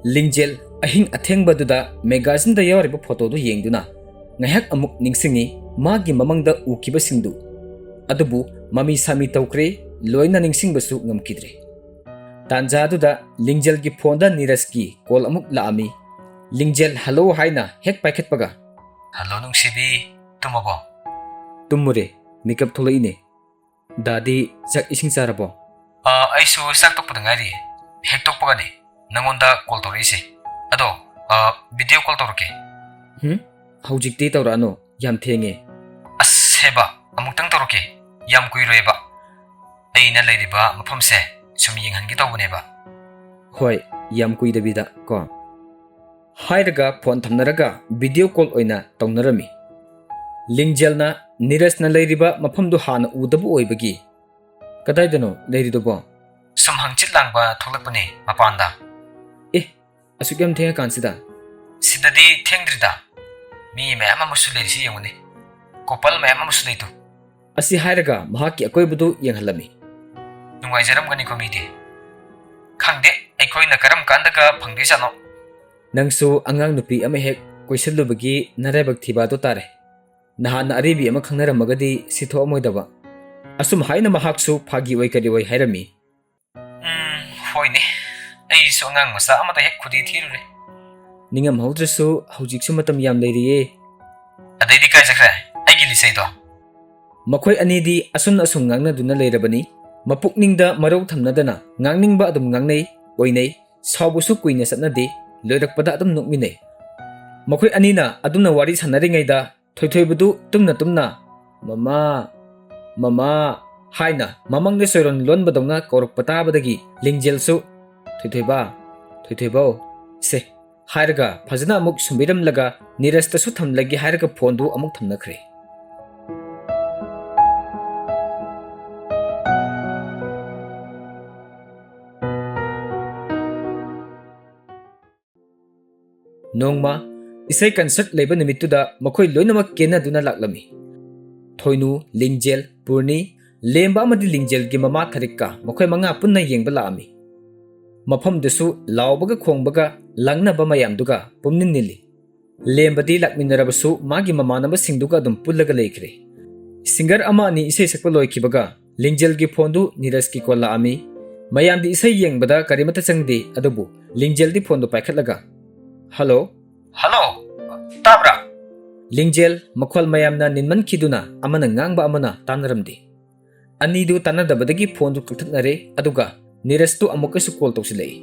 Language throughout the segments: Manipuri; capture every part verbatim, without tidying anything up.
ꯂꯤꯡꯖꯦꯜ ꯑꯍꯤꯡ ꯑꯊꯦꯡꯕꯗꯨꯗ magazineꯗ ꯌꯥꯎꯔꯤꯕ photoꯗꯨ ꯌꯦꯡꯗꯨꯅ ꯉꯥꯏꯍꯥꯛ ꯑꯃꯨꯛ ꯅꯤꯡꯁꯤꯡꯉꯤ ꯃꯥꯒꯤ ꯃꯃꯥꯡꯗ ꯎꯈꯤꯕꯁꯤꯡꯗꯨ꯫ ꯑꯗꯨꯕꯨ ꯃꯃꯤ ꯁꯥꯃꯤ ꯇꯧꯈ꯭ꯔꯦ, ꯂꯣꯏꯅ ꯅꯤꯡꯁꯤꯡꯕꯁꯨ ꯉꯝꯈꯤꯗ꯭ꯔꯦ꯫ ꯇꯥꯟꯖꯥꯗꯨꯗ ꯂꯤꯡꯖꯦꯜꯒꯤ phoneꯗ ꯅꯤꯔꯖꯀꯤ call ꯑꯃꯨꯛ ꯂꯥꯛꯑꯝꯃꯤ꯫ ꯂꯤꯡꯖꯦꯜ "hello" ꯍꯥꯏꯅ ꯍꯦꯛ ꯄꯥꯏꯈꯠꯄꯒ, "Hello ꯅꯨꯡꯁꯤꯕꯤ, ꯇꯨꯝꯃꯕꯣ?" "ꯇꯨꯝꯃꯨꯔꯦ, ꯃꯤꯀꯞ ꯊꯣꯛꯂꯛꯏꯅꯦ꯫ ꯗꯥꯗꯤ ꯆꯥꯛ ꯏꯁꯤꯡ ꯆꯥꯔꯕꯣ?" "ꯑ, ꯑꯩꯁꯨ ꯆꯥꯛ ꯇꯣꯛꯄꯗ ꯉꯥꯏꯔꯤ꯫ ꯍꯦꯛ ꯇꯣꯛꯄꯒꯅꯦ ꯅꯪꯉꯣꯟꯗ call ꯇꯧꯔꯛꯏꯁꯦ꯫ ꯑꯗꯣ, ꯑ, video call ꯇꯧꯔꯛꯀꯦ?" "ꯍꯨꯝ? ꯍꯧꯖꯤꯛꯇꯤ ꯇꯧꯔꯛꯑꯅꯨ, ꯌꯥꯝ ꯊꯦꯡꯉꯦ꯫" "ꯑꯁ, ꯍꯦꯕ, ꯑꯃꯨꯛꯇꯪ ꯇꯧꯔꯛꯀꯦ, ꯌꯥꯝ ꯀꯨꯏꯔꯣꯏꯕ꯫ ꯑꯩꯅ ꯂꯩꯔꯤꯕ ꯃꯐꯝꯁꯦ ꯁꯨꯝ ꯌꯦꯡꯍꯟꯒꯦ ꯇꯧꯕꯅꯦꯕ꯫" "ꯍꯣꯏ, ꯌꯥꯝ ꯀꯨꯏꯗꯕꯤꯗ ꯀꯣ꯫" ꯍꯥꯏꯔꯒ phone ꯊꯝꯅꯔꯒ video call ꯑꯣꯏꯅ ꯇꯧꯅꯔꯝꯃꯤ꯫ ꯂꯤꯡꯖꯦꯜꯅ ꯅꯤꯔꯖꯅ ꯂꯩꯔꯤꯕ ꯃꯐꯝꯗꯨ ꯍꯥꯟꯅ ꯎꯗꯕ ꯑꯣꯏꯕꯒꯤ, "ꯀꯗꯥꯏꯗꯅꯣ ꯂꯩꯔꯤꯗꯨꯕꯣ?" "ꯁꯨꯝ ꯍꯪꯆꯤꯠ ꯂꯥꯡꯕ ꯊꯣꯛꯂꯛꯄꯅꯦ ꯃꯄꯥꯟꯗ꯫" "ꯑꯦ, ꯑꯁꯨꯛ ꯌꯥꯝ ꯊꯦꯡꯉꯀꯥꯟꯁꯤꯗ?" "ꯁꯤꯗꯗꯤ ꯊꯦꯡꯗ꯭ꯔꯤꯗ, ꯃꯤ ꯃꯌꯥꯝ ꯑꯃꯁꯨ ꯂꯩꯔꯤꯁꯤ ꯌꯦꯡꯉꯨꯅꯦ, couple ꯃꯌꯥꯝ ꯑꯃꯁꯨ ꯂꯩꯗꯨ꯫" ꯑꯁꯤ ꯍꯥꯏꯔꯒ ꯃꯍꯥꯛꯀꯤ ꯑꯀꯣꯏꯕꯗꯨ ꯌꯦꯡꯍꯜꯂꯝꯃꯤ꯫ "ꯅꯨꯡꯉꯥꯏꯖꯔꯝꯒꯅꯤꯀꯣ ꯃꯤꯗꯤ꯫ ꯈꯪꯗꯦ ꯑꯩꯈꯣꯏꯅ ꯀꯔꯝ ꯀꯥꯟꯗꯒ ꯐꯪꯗꯣꯏꯖꯥꯠꯅꯣ꯫" "ꯅꯪꯁꯨ ꯑꯉꯥꯡ ꯅꯨꯄꯤ ꯑꯃ ꯍꯦꯛ ꯀꯣꯏꯁꯤꯜꯂꯨꯕꯒꯤ ꯅꯔꯥꯏꯕꯛ ꯊꯤꯕ ꯑꯗꯨ ꯇꯥꯔꯦ꯫ ꯅꯍꯥꯟꯅ ꯑꯔꯤꯕꯤ ꯑꯃ ꯈꯪꯅꯔꯝꯃꯒꯗꯤ ꯁꯤ ꯊꯣꯛꯑꯝꯃꯣꯏꯗꯕ꯫" ꯑꯁꯨꯝ ꯍꯥꯏꯅ ꯃꯍꯥꯛꯁꯨ ꯐꯥꯒꯤ ꯑꯣꯏ ꯀꯔꯤ ꯑꯣꯏ ꯍꯥꯏꯔꯝꯃꯤ꯫ "ꯎꯝ, ꯍꯣꯏꯅꯦ, ꯑꯩꯁꯨ ꯑꯉꯥꯡ ꯃꯆꯥ ꯑꯃꯗ ꯍꯦꯛ ꯈꯨꯗꯤ ꯊꯤꯔꯨꯔꯦ꯫" "ꯅꯤꯡꯉꯝꯍꯧꯗ꯭ꯔꯁꯨ ꯍꯧꯖꯤꯛꯁꯨ ꯃꯇꯝ ꯌꯥꯝ ꯂꯩꯔꯤꯌꯦ꯫" "ꯑꯗꯩꯗꯤ ꯀꯥꯏ ꯆꯠꯈ꯭ꯔꯦ ꯑꯩꯒꯤ ꯂꯤꯆꯩꯗꯣ?" ꯃꯈꯣꯏ ꯑꯅꯤꯗꯤ ꯑꯁꯨꯝ ꯑꯁꯨꯝ ꯉꯥꯡꯅꯗꯨꯅ ꯂꯩꯔꯕꯅꯤ꯫ ꯃꯄꯨꯛꯅꯤꯡꯗ ꯃꯔꯧ ꯊꯝꯅꯗꯅ ꯉꯥꯡꯅꯤꯡꯕ ꯑꯗꯨꯝ ꯉꯥꯡꯅꯩ, ꯑꯣꯏꯅꯩ, ꯁꯥꯎꯕꯁꯨ ꯀꯨꯏꯅ ꯆꯠꯅꯗꯦ, ꯂꯣꯏꯔꯛꯄꯗ ꯑꯗꯨꯝ ꯅꯣꯛꯃꯤꯟꯅꯩ꯫ ꯃꯈꯣꯏ ꯑꯅꯤꯅ ꯑꯗꯨꯝꯅ ꯋꯥꯔꯤ ꯁꯥꯟꯅꯔꯤꯉꯩꯗ ꯊꯣꯏꯊꯣꯏꯕꯗꯨ ꯇꯨꯝꯅ ꯇꯨꯝꯅ "ꯃꯃꯥ, ꯃꯃꯥ" ꯍꯥꯏꯅ ꯃꯃꯪꯗ ꯆꯣꯏꯔꯣꯟ ꯂꯣꯟꯕꯗꯧꯅ ꯀꯧꯔꯛꯄ ꯇꯥꯕꯗꯒꯤ ꯂꯤꯡꯖꯦꯜꯁꯨ "ꯊꯣꯏꯊꯣꯏꯕ, ꯊꯣꯏꯊꯣꯏꯕꯧ, ꯁꯦ" ꯍꯥꯏꯔꯒ ꯐꯖꯅ ꯑꯃꯨꯛ ꯁꯨꯝꯕꯤꯔꯝꯂꯒ ꯅꯤꯔꯖꯇꯁꯨ ꯊꯝꯂꯒꯦ ꯍꯥꯏꯔꯒ phoneꯗꯨ ꯑꯃꯨꯛ ꯊꯝꯅꯈ꯭ꯔꯦ꯫ ꯅꯣꯡꯃ ꯏꯁꯩ concert ꯂꯩꯕ ꯅꯨꯃꯤꯠꯇꯨꯗ ꯃꯈꯣꯏ ꯂꯣꯏꯅꯃꯛ ꯀꯦꯟꯅꯗꯨꯅ ꯂꯥꯛꯂꯝꯃꯤ꯫ ꯊꯣꯏꯅꯨ, ꯂꯤꯡꯖꯦꯜ, ꯄꯨꯔꯅꯤ, ꯂꯦꯝꯕ ꯑꯃꯗꯤ ꯂꯤꯡꯖꯦꯜꯒꯤ ꯃꯃꯥ ꯊꯔꯤꯛꯀ ꯃꯈꯣꯏ ꯃꯉꯥ ꯄꯨꯟꯅ ꯌꯦꯡꯕ ꯂꯥꯛꯑꯝꯃꯤ꯫ ꯃꯐꯝꯗꯨꯁꯨ ꯂꯥꯎꯕꯒ ꯈꯣꯡꯕꯒ ꯂꯪꯅꯕ ꯃꯌꯥꯝꯗꯨꯒ ꯄꯨꯝꯅꯤꯟ ꯅꯤꯜꯂꯤ꯫ ꯂꯦꯝꯕꯗꯤ ꯂꯥꯛꯃꯤꯟꯅꯔꯕꯁꯨ ꯃꯥꯒꯤ ꯃꯃꯥꯟꯅꯕꯁꯤꯡꯗꯨꯒ ꯑꯗꯨꯝ ꯄꯨꯜꯂꯒ ꯂꯩꯈ꯭ꯔꯦ꯫ ꯁꯤꯡꯒꯔ ꯑꯃ ꯑꯅꯤ ꯏꯁꯩ ꯁꯛꯄ ꯂꯣꯏꯈꯤꯕꯒ ꯂꯤꯡꯖꯦꯜꯒꯤ ꯐꯣꯟꯗꯨ ꯅꯤꯔꯖꯀꯤ ꯀꯣꯜ ꯂꯥꯛꯑꯝꯃꯤ꯫ ꯃꯌꯥꯝꯗꯤ ꯏꯁꯩ ꯌꯦꯡꯕꯗ ꯀꯔꯤꯃꯠꯇ ꯆꯪꯗꯦ, ꯑꯗꯨꯕꯨ ꯂꯤꯡꯖꯦꯜꯗꯤ ꯐꯣꯟꯗꯨ ꯄꯥꯏꯈꯠꯂꯒ, "ꯍꯜꯂꯣ?" "ꯍꯜꯂꯣ, ꯇꯥꯕ꯭ꯔꯥ?" ꯂꯤꯡꯖꯦꯜ ꯃꯈꯣꯜ ꯃꯌꯥꯝꯅ ꯅꯤꯟꯃꯟꯈꯤꯗꯨꯅ ꯑꯃꯅ ꯉꯥꯡꯕ ꯑꯃꯅ ꯇꯥꯟꯅꯔꯝꯗꯦ꯫ ꯑꯅꯤꯗꯨ ꯇꯥꯟꯅꯗꯕꯗꯒꯤ ꯐꯣꯟꯗꯨ ꯀꯛꯊꯠꯅꯔꯦ, ꯑꯗꯨꯒ ꯅꯤꯔꯖꯇꯨ ꯑꯃꯨꯛꯀꯁꯨ ꯀꯣꯜ ꯇꯧꯁꯤꯜꯂꯛꯏ꯫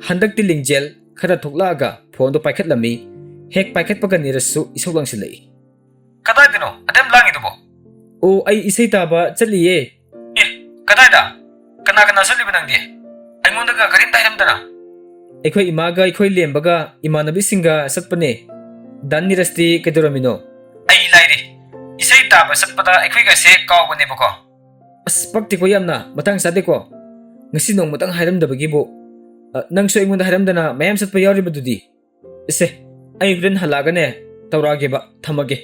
ꯍꯟꯗꯛꯇꯤ ꯂꯤꯡꯖꯦꯜ ꯈꯔ ꯊꯣꯛꯂꯛꯑꯒ ꯐꯣꯟꯗꯨ ꯄꯥꯏꯈꯠꯂꯝꯃꯤ꯫ ꯍꯦꯛ ꯄꯥꯏꯈꯠꯄꯒ ꯅꯤꯔꯖꯁꯨ ꯏꯁꯧ ꯂꯥꯡꯁꯤꯜꯂꯛꯏ꯫ "ꯀꯗꯥꯏꯗꯅꯣ ꯑꯗꯨꯝ ꯂꯥꯡꯉꯤꯗꯨꯕꯣ?" "ꯑꯣ, ꯑꯩ ꯏꯁꯩ ꯇꯥꯕ ꯆꯠꯂꯤꯌꯦ꯫" "ꯑꯦ, ꯀꯗꯥꯏꯗ? ꯀꯅꯥ ꯀꯅꯥ ꯆꯠꯂꯤꯕ ꯅꯪꯗꯤ? ꯑꯩꯉꯣꯟꯗꯒ ꯀꯔꯤꯝꯇ ꯍꯥꯏꯔꯝꯗꯅ?" "ꯑꯩꯈꯣꯏ ꯏꯃꯥꯒ ꯑꯩꯈꯣꯏ ꯂꯦꯝꯕꯒ ꯏꯃꯥꯟꯅꯕꯤꯁꯤꯡꯒ ꯆꯠꯄꯅꯦ꯫" "ꯗꯥ ꯅꯤꯔꯖꯇꯤ ꯀꯩꯗꯧꯔꯝꯃꯤꯅꯣ?" "ꯑꯩ ꯂꯥꯏꯔꯤ, ꯏꯁꯩ ꯇꯥꯕ ꯆꯠꯄꯗ ꯑꯩꯈꯣꯏꯒꯁꯦ ꯀꯥꯎꯕꯅꯦꯕꯀꯣ꯫" "ꯑꯁ, ꯄꯛꯇꯦꯀꯣ ꯌꯥꯝꯅ, ꯃꯇꯥꯡ ꯆꯥꯗꯦꯀꯣ꯫ ꯉꯁꯤ ꯅꯣꯡꯃꯇꯪ ꯍꯥꯏꯔꯝꯗꯕꯒꯤꯕꯨ꯫ ꯑ, ꯅꯪꯁꯨ ꯑꯩꯉꯣꯟꯗ ꯍꯥꯏꯔꯝꯗꯅ ꯃꯌꯥꯝ ꯆꯠꯄ ꯌꯥꯎꯔꯤꯕꯗꯨꯗꯤ꯫ ꯏꯁꯦ, ꯑꯩ ꯍꯣꯔꯦꯟ ꯍꯜꯂꯛꯑꯒꯅꯦ ꯇꯧꯔꯛꯑꯒꯦꯕ, ꯊꯝꯃꯒꯦ꯫"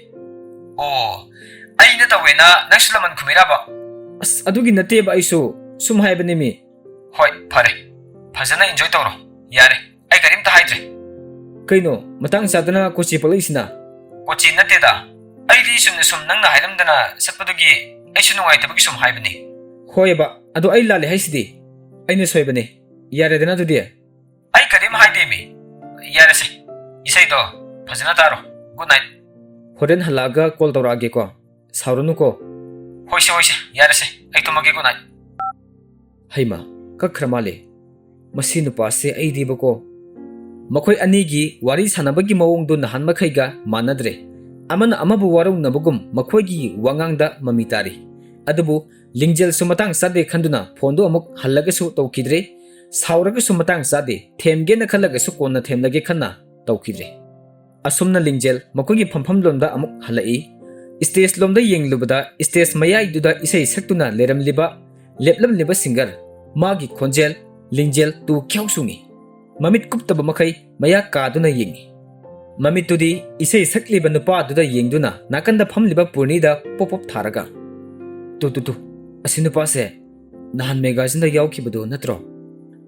"ꯑꯣ, ꯑꯩꯅ ꯇꯧꯋꯦꯅ ꯅꯪꯁꯨ ꯂꯃꯟ ꯈꯨꯝꯃꯤꯔꯕ?" "ꯑꯁ, ꯑꯗꯨꯒꯤ ꯅꯠꯇꯦꯕ, ꯑꯩꯁꯨ ꯁꯨꯝ ꯍꯥꯏꯕꯅꯦ ꯃꯤ꯫" "ꯍꯣꯏ, ꯐꯔꯦ, ꯐꯖꯅ ꯏꯟꯖꯣꯏ ꯇꯧꯔꯣ, ꯌꯥꯔꯦ, ꯑꯩ ꯀꯔꯤꯝꯇ ꯍꯥꯏꯗ꯭ꯔꯦ꯫" "ꯀꯩꯅꯣ, ꯃꯇꯥꯡ ꯆꯥꯗꯅ ꯀꯣꯆꯤ ꯄꯛꯂꯛꯏꯁꯤꯅ?" "ꯀꯣꯆꯤ ꯅꯠꯇꯦꯗ, ꯑꯩꯗꯤ ꯆꯨꯝꯅ ꯁꯨꯝ ꯅꯪꯅ ꯍꯥꯏꯔꯝꯗꯅ ꯆꯠꯄꯗꯨꯒꯤ ꯑꯩꯁꯨ ꯅꯨꯡꯉꯥꯏꯇꯕꯒꯤ ꯁꯨꯝ ꯍꯥꯏꯕꯅꯤ꯫" "ꯍꯣꯏꯕ, ꯑꯗꯣ ꯑꯩ ꯂꯥꯜꯂꯦ ꯍꯥꯏꯁꯤꯗꯤ, ꯑꯩꯅ ꯁꯣꯏꯕꯅꯤ꯫ ꯌꯥꯔꯦꯗꯅ ꯑꯗꯨꯗꯤ?" "ꯑꯩ ꯀꯔꯤꯝ ꯍꯥꯏꯗꯦꯃꯤ꯫ ꯌꯥꯔꯦꯁꯦ, ꯏꯁꯩꯗꯣ ꯐꯖꯅ ꯇꯥꯔꯣ꯫ Good night." "ꯍꯣꯔꯦꯟ ꯍꯜꯂꯛꯑꯒ ꯀꯣꯜ ꯇꯧꯔꯛꯑꯒꯦꯀꯣ, ꯁꯥꯎꯔꯅꯨꯀꯣ꯫" "ꯍꯣꯏꯁꯦ, ꯍꯣꯏꯁꯦ, ꯌꯥꯔꯦꯁꯦ, ꯑꯩ ꯇꯨꯝꯃꯒꯦ, ꯒꯨꯗ ꯅꯥꯏꯠ꯫" ꯍꯩꯃꯥ, ꯀꯛꯈ꯭ꯔ ꯃꯥꯜꯂꯦ꯫ ꯃꯁꯤ ꯅꯨꯄꯥꯁꯦ ꯑꯩꯗꯤꯕꯀꯣ꯫ ꯃꯈꯣꯏ ꯑꯅꯤꯒꯤ ꯋꯥꯔꯤ ꯁꯥꯟꯅꯕꯒꯤ ꯃꯑꯣꯡꯗꯨ ꯅꯍꯥꯟ ꯃꯈꯩꯒ ꯃꯥꯟꯅꯗ꯭ꯔꯦ꯫ ꯑꯃꯅ ꯑꯃꯕꯨ ꯋꯥꯔꯧꯅꯕꯒꯨꯝ ꯃꯈꯣꯏꯒꯤ ꯋꯥꯉꯥꯡꯗ ꯃꯃꯤ ꯇꯥꯔꯤ꯫ ꯑꯗꯨꯕꯨ ꯂꯤꯡꯖꯦꯜꯁꯨ ꯃꯇꯥꯡ ꯆꯥꯗꯦ ꯈꯟꯗꯨꯅ ꯐꯣꯟꯗꯨ ꯑꯃꯨꯛ ꯍꯜꯂꯒꯁꯨ ꯇꯧꯈꯤꯗ꯭ꯔꯦ꯫ ꯁꯥꯎꯔꯒꯁꯨ ꯃꯇꯥꯡ ꯆꯥꯗꯦ, ꯊꯦꯝꯒꯦꯅ ꯈꯜꯂꯒꯁꯨ ꯀꯣꯟꯅ ꯊꯦꯝꯂꯒꯦ ꯈꯟꯅ ꯇꯧꯈꯤꯗ꯭ꯔꯦ꯫ ꯑꯁꯨꯝꯅ ꯂꯤꯡꯖꯦꯜ ꯃꯈꯣꯏꯒꯤ ꯐꯝꯐꯝ ꯂꯣꯝꯗ ꯑꯃꯨꯛ ꯍꯜꯂꯛꯏ꯫ ꯁ꯭ꯇꯦꯖ ꯂꯣꯝꯗ ꯌꯦꯡꯂꯨꯕꯗ ꯁ꯭ꯇꯦꯖ ꯃꯌꯥꯏꯗꯨꯗ ꯏꯁꯩ ꯁꯛꯇꯨꯅ ꯂꯩꯔꯝꯂꯤꯕ, ꯂꯦꯞꯂꯝꯂꯤꯕ ꯁꯤꯡꯒꯔ, ꯃꯥꯒꯤ ꯈꯣꯟꯖꯦꯜ, ꯂꯤꯡꯖꯦꯜ ꯇꯨ ꯈ꯭ꯌꯥꯎ ꯆꯨꯡꯏ꯫ ꯃꯃꯤꯠ ꯀꯨꯞꯇꯕ ꯃꯈꯩ ꯃꯌꯥ ꯀꯥꯗꯨꯅ ꯌꯦꯡꯏ꯫ ꯃꯃꯤꯠꯇꯨꯗꯤ ꯏꯁꯩ ꯁꯛꯂꯤꯕ ꯅꯨꯄꯥꯗꯨꯗ ꯌꯦꯡꯗꯨꯅ ꯅꯥꯀꯟꯗ ꯐꯝꯂꯤꯕ ꯄꯨꯔꯅꯤꯗ ꯄꯣꯞ ꯄꯣꯞ ꯊꯥꯔꯒ, "ꯇꯨ, ꯇꯨ, ꯇꯨ, ꯑꯁꯤ ꯅꯨꯄꯥꯁꯦ ꯅꯍꯥꯟ ꯃꯦꯒꯥꯖꯤꯟꯗ ꯌꯥꯎꯈꯤꯕꯗꯨ ꯅꯠꯇ꯭ꯔꯣ?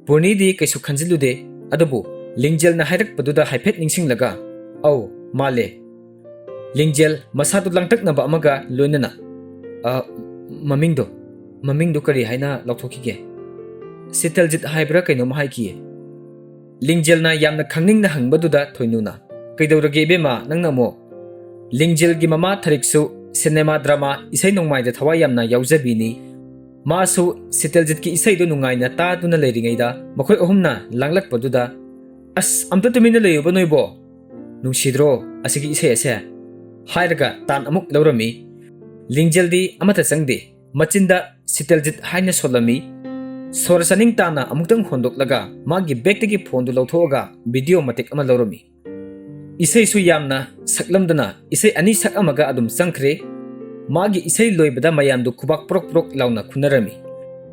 ꯄꯨꯔꯅꯤꯗꯤ ꯀꯩꯁꯨ ꯈꯟꯖꯤꯜꯂꯨꯗꯦ, ꯑꯗꯨꯕꯨ ꯂꯤꯡꯖꯦꯜꯅ ꯍꯥꯏꯔꯛꯄꯗꯨꯗ ꯍꯥꯏꯐꯦꯠ ꯅꯤꯡꯁꯤꯡꯂꯒ, "ꯑꯧ, ꯃꯥꯜꯂꯦ꯫" ꯂꯤꯡꯖꯦꯜ ꯃꯁꯥꯗꯨ ꯂꯥꯡꯇꯛꯅꯕ ꯑꯃꯒ ꯂꯣꯏꯅꯅ, "ꯑ, ꯃꯃꯤꯡꯗꯣ, ꯃꯃꯤꯡꯗꯣ ꯀꯔꯤ ꯍꯥꯏꯅ ꯂꯥꯎꯊꯣꯛꯈꯤꯒꯦ? ꯁꯤꯇꯜꯖꯤꯠ ꯍꯥꯏꯕ꯭ꯔꯥ ꯀꯩꯅꯣꯝ ꯍꯥꯏꯈꯤꯌꯦ꯫" ꯂꯤꯡꯖꯦꯜꯅ ꯌꯥꯝꯅ ꯈꯪꯅꯤꯡꯅ ꯍꯪꯕꯗꯨꯗ ꯊꯣꯏꯅꯨꯅ, "ꯀꯩꯗꯧꯔꯒꯦ ꯏꯕꯦꯝꯃ, ꯅꯪꯅ ꯑꯃꯨꯛ?" ꯂꯤꯡꯖꯦꯜꯒꯤ ꯃꯃꯥ ꯊꯔꯤꯛꯁꯨ ꯁꯤꯅꯦꯃꯥ, ꯗ꯭ꯔꯃꯥ, ꯏꯁꯩ ꯅꯣꯡꯃꯥꯏꯗ ꯊꯋꯥꯏ ꯌꯥꯝꯅ ꯌꯥꯎꯖꯕꯤꯅꯤ꯫ ꯃꯥꯁꯨ ꯁꯤꯇꯜꯖꯤꯠꯀꯤ ꯏꯁꯩꯗꯨ ꯅꯨꯡꯉꯥꯏꯅ ꯇꯥꯗꯨꯅ ꯂꯩꯔꯤꯉꯩꯗ ꯃꯈꯣꯏ ꯑꯍꯨꯝꯅ ꯂꯥꯡꯂꯛꯄꯗꯨꯗ, "ꯑꯁ, ꯑꯝꯇ ꯇꯨꯃꯤꯟꯅ ꯂꯩꯌꯨꯕ ꯅꯣꯏꯕꯣ! ꯅꯨꯡꯁꯤꯗ꯭ꯔꯣ ꯑꯁꯤꯒꯤ ꯏꯁꯩ ꯑꯁꯦ?" ꯍꯥꯏꯔꯒ ꯇꯥꯟ ꯑꯃꯨꯛ ꯂꯧꯔꯝꯃꯤ꯫ ꯂꯤꯡꯖꯦꯜꯗꯤ ꯑꯃꯠꯇ ꯆꯪꯗꯦ꯫ ꯃꯆꯤꯟꯗ "ꯁꯤꯇꯜꯖꯤꯠ" ꯍꯥꯏꯅ ꯁꯣꯜꯂꯝꯃꯤ꯫ ꯁꯣꯔ ꯆꯥꯅꯤꯡ ꯇꯥꯅ ꯑꯃꯨꯛꯇꯪ ꯍꯣꯟꯗꯣꯛꯂꯒ ꯃꯥꯒꯤ ꯕꯦꯒꯇꯒꯤ ꯐꯣꯟꯗꯨ ꯂꯧꯊꯣꯛꯑꯒ ꯚꯤꯗꯤꯑꯣ ꯃꯇꯦꯛ ꯑꯃ ꯂꯧꯔꯝꯃꯤ꯫ ꯏꯁꯩꯁꯨ ꯌꯥꯝꯅ ꯁꯛꯂꯝꯗꯅ ꯏꯁꯩ ꯑꯅꯤ ꯁꯛꯑꯝꯃꯒ ꯑꯗꯨꯝ ꯆꯪꯈ꯭ꯔꯦ꯫ ꯃꯥꯒꯤ ꯏꯁꯩ ꯂꯣꯏꯕꯗ ꯃꯌꯥꯝꯗꯨ ꯈꯨꯕꯥꯛ ꯄ꯭ꯔꯣꯛ ꯄ꯭ꯔꯣꯛ ꯂꯥꯎꯅ ꯈꯨꯅꯔꯝꯃꯤ꯫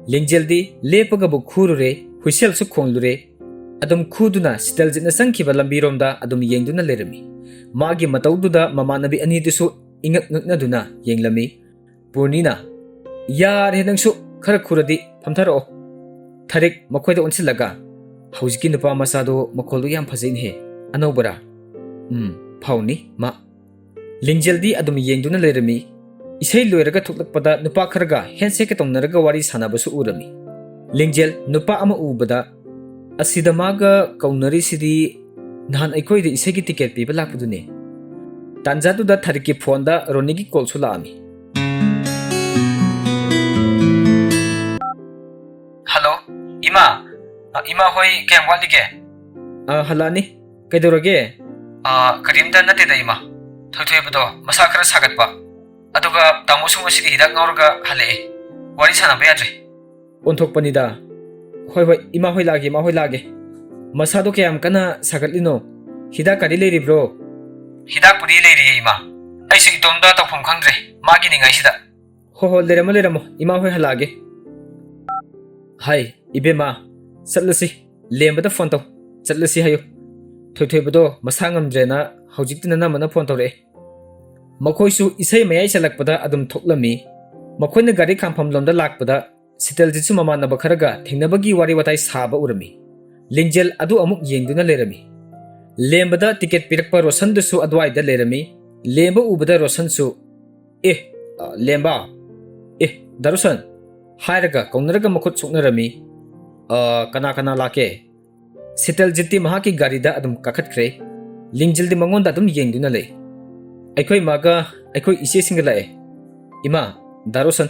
ꯂꯤꯡꯖꯦꯜꯗꯤ ꯂꯦꯞꯄꯒꯕꯨ ꯈꯨꯔꯨꯔꯦ, ꯍꯨꯏꯁꯦꯜꯁꯨ ꯈꯣꯡꯂꯨꯔꯦ꯫ ꯑꯗꯨꯝ ꯈꯨꯗꯨꯅ ꯁꯤꯇꯜꯖꯤꯠꯅ ꯆꯪꯈꯤꯕ ꯂꯝꯕꯤꯔꯣꯝꯗ ꯑꯗꯨꯝ ꯌꯦꯡꯗꯨꯅ ꯂꯩꯔꯝꯃꯤ꯫ ꯃꯥꯒꯤ ꯃꯇꯧꯗꯨꯗ ꯃꯃꯥꯟꯅꯕꯤ ꯑꯅꯤꯗꯨꯁꯨ ꯏꯉꯛ ꯉꯛꯅꯗꯨꯅ ꯌꯦꯡꯂꯝꯃꯤ꯫ ꯄꯨꯔꯅꯤꯅ, "ꯌꯥꯔꯦ ꯅꯪꯁꯨ, ꯈꯔ ꯈꯨꯔꯗꯤ ꯐꯝꯊꯔꯛꯑꯣ꯫" ꯊꯔꯤꯛ ꯃꯈꯣꯏꯗ ꯑꯣꯟꯁꯤꯜꯂꯒ, "ꯍꯧꯖꯤꯛꯀꯤ ꯅꯨꯄꯥ ꯃꯆꯥꯗꯣ ꯃꯈꯣꯜꯗꯣ ꯌꯥꯝ ꯐꯖꯩꯅꯦꯍꯦ, ꯑꯅꯧꯕꯔꯥ?" "ꯎꯝ, ꯐꯥꯎꯅꯤ ꯃꯥ꯫" ꯂꯤꯡꯖꯦꯜꯗꯤ ꯑꯗꯨꯝ ꯌꯦꯡꯗꯨꯅ ꯂꯩꯔꯝꯃꯤ꯫ ꯏꯁꯩ ꯂꯣꯏꯔꯒ ꯊꯣꯛꯂꯛꯄꯗ ꯅꯨꯄꯥ ꯈꯔꯒ ꯍꯦꯟꯁꯦꯛꯀ ꯇꯧꯅꯔꯒ ꯋꯥꯔꯤ ꯁꯥꯟꯅꯕꯁꯨ ꯎꯔꯝꯃꯤ꯫ ꯂꯤꯡꯖꯦꯜ ꯅꯨꯄꯥ ꯑꯃ ꯎꯕꯗ, "ꯑꯁꯤꯗ ꯃꯥꯒ ꯀꯧꯅꯔꯤꯁꯤꯗꯤ ꯅꯍꯥꯟ ꯑꯩꯈꯣꯏꯗ ꯏꯁꯩꯒꯤ ꯇꯤꯀꯦꯠ ꯄꯤꯕ ꯂꯥꯛꯄꯗꯨꯅꯤ꯫" ꯇꯥꯟꯖꯥꯗꯨꯗ ꯊꯔꯤꯛꯀꯤ ꯐꯣꯟꯗ ꯔꯣꯅꯤꯒꯤ ꯀꯣꯜꯁꯨ ꯂꯥꯛꯑꯝꯃꯤ꯫ "ꯍꯜꯂꯣ, ꯏꯃꯥ꯫ ꯑ, ꯏꯃꯥ ꯍꯣꯏ ꯀꯌꯥꯝ ꯋꯥꯠꯂꯤꯒꯦ?" "ꯑ, ꯍꯜꯂꯛꯑꯅꯤ꯫ ꯀꯩꯗꯧꯔꯒꯦ?" "ꯑ, ꯀꯔꯤꯝꯇ ꯅꯠꯇꯦꯗ ꯏꯃꯥ꯫ ꯊꯣꯏꯊꯣꯏꯕꯗꯣ ꯃꯁꯥ ꯈꯔ ꯁꯥꯒꯠꯄ꯫ ꯑꯗꯨꯒ ꯇꯥꯃꯣꯁꯨ ꯉꯁꯤꯗꯤ ꯍꯤꯗꯥꯛ ꯉꯥꯎꯔꯒ ꯍꯜꯂꯛꯑꯦ꯫ ꯋꯥꯔꯤ ꯁꯥꯟꯅꯕ ꯌꯥꯗ꯭ꯔꯦ꯫" "ꯑꯣꯟꯊꯣꯛꯄꯅꯤꯗ꯫ ꯍꯣꯏ, ꯍꯣꯏ, ꯏꯃꯥ ꯍꯣꯏ ꯂꯥꯛꯑꯒꯦ, ꯏꯃꯥ ꯍꯣꯏ ꯂꯥꯛꯑꯒꯦ꯫ ꯃꯁꯥꯗꯣ ꯀꯌꯥꯝ ꯀꯟꯅ ꯁꯥꯒꯠꯂꯤꯅꯣ? ꯍꯤꯗꯥꯛꯀꯗꯤ ꯂꯩꯔꯤꯕ꯭ꯔꯣ?" "ꯍꯤꯗꯥꯛꯄꯨꯗꯤ ꯂꯩꯔꯤꯌꯦ ꯏꯃꯥ꯫ ꯑꯩꯁꯨ ꯏꯇꯣꯝꯇ ꯇꯧꯐꯝ ꯈꯪꯗ꯭ꯔꯦ ꯃꯥꯒꯤꯅꯤꯉꯥꯏꯁꯤꯗ꯫" "ꯍꯣ ꯍꯣ, ꯂꯩꯔꯝꯃꯣ, ꯂꯩꯔꯝꯃꯣ, ꯏꯃꯥ ꯍꯣꯏ ꯍꯜꯂꯛꯑꯒꯦ꯫" "ꯍꯥꯏ, ꯏꯕꯦꯝꯃ, ꯆꯠꯂꯁꯤ꯫ ꯂꯦꯝꯕꯗ ꯐꯣꯟ ꯇꯧ, ꯆꯠꯂꯁꯤ ꯍꯥꯏꯌꯨ꯫ ꯊꯣꯏꯊꯣꯏꯕꯗꯣ ꯃꯁꯥ ꯉꯝꯗ꯭ꯔꯦꯅ ꯍꯧꯖꯤꯛꯇ ꯅꯅꯝꯃꯅ ꯐꯣꯟ ꯇꯧꯔꯛꯑꯦ꯫" ꯃꯈꯣꯏꯁꯨ ꯏꯁꯩ ꯃꯌꯥꯏ ꯆꯜꯂꯛꯄꯗ ꯑꯗꯨꯝ ꯊꯣꯛꯂꯝꯃꯤ꯫ ꯃꯈꯣꯏꯅ ꯒꯥꯔꯤ ꯈꯥꯝꯐꯝ ꯂꯣꯝꯗ ꯂꯥꯛꯄꯗ ꯁꯤꯇꯜꯖꯤꯠꯁꯨ ꯃꯃꯥꯟꯅꯕ ꯈꯔꯒ ꯊꯦꯡꯅꯕꯒꯤ ꯋꯥꯔꯤ ꯋꯥꯇꯥꯏ ꯁꯥꯕ ꯎꯔꯝꯃꯤ꯫ ꯂꯤꯡꯖꯦꯜ ꯑꯗꯨ ꯑꯃꯨꯛ ꯌꯦꯡꯗꯨꯅ ꯂꯩꯔꯝꯃꯤ꯫ ꯂꯦꯝꯕꯗ ꯇꯤꯀꯦꯠ ꯄꯤꯔꯛꯄ ꯔꯣꯁꯟꯗꯨꯁꯨ ꯑꯗꯨꯋꯥꯏꯗ ꯂꯩꯔꯝꯃꯤ꯫ ꯂꯦꯝꯕ ꯎꯕꯗ ꯔꯣꯁꯟꯁꯨ, "ꯑꯦ, ꯑ, ꯂꯦꯝꯕ, ꯑꯦ, ꯗꯥ ꯔꯣꯁꯟ," ꯍꯥꯏꯔꯒ ꯀꯧꯅꯔꯒ ꯃꯈꯨꯠ ꯁꯣꯛꯅꯔꯝꯃꯤ꯫ "ꯑ, ꯀꯅꯥ ꯀꯅꯥ ꯂꯥꯛꯀꯦ?" ꯁꯤꯇꯜꯖꯤꯠꯇꯤ ꯃꯍꯥꯛꯀꯤ ꯒꯥꯔꯤꯗ ꯑꯗꯨꯝ ꯀꯥꯈꯠꯈ꯭ꯔꯦ꯫ ꯂꯤꯡꯖꯦꯜꯗꯤ ꯃꯉꯣꯟꯗ ꯑꯗꯨꯝ ꯌꯦꯡꯗꯨꯅ ꯂꯩ꯫ "ꯑꯩꯈꯣꯏ ꯏꯃꯥꯒ ꯑꯩꯈꯣꯏ ꯏꯆꯦꯁꯤꯡꯒ ꯂꯥꯛꯑꯦ꯫ ꯏꯃꯥ, ꯗꯥ ꯔꯣꯁꯟ,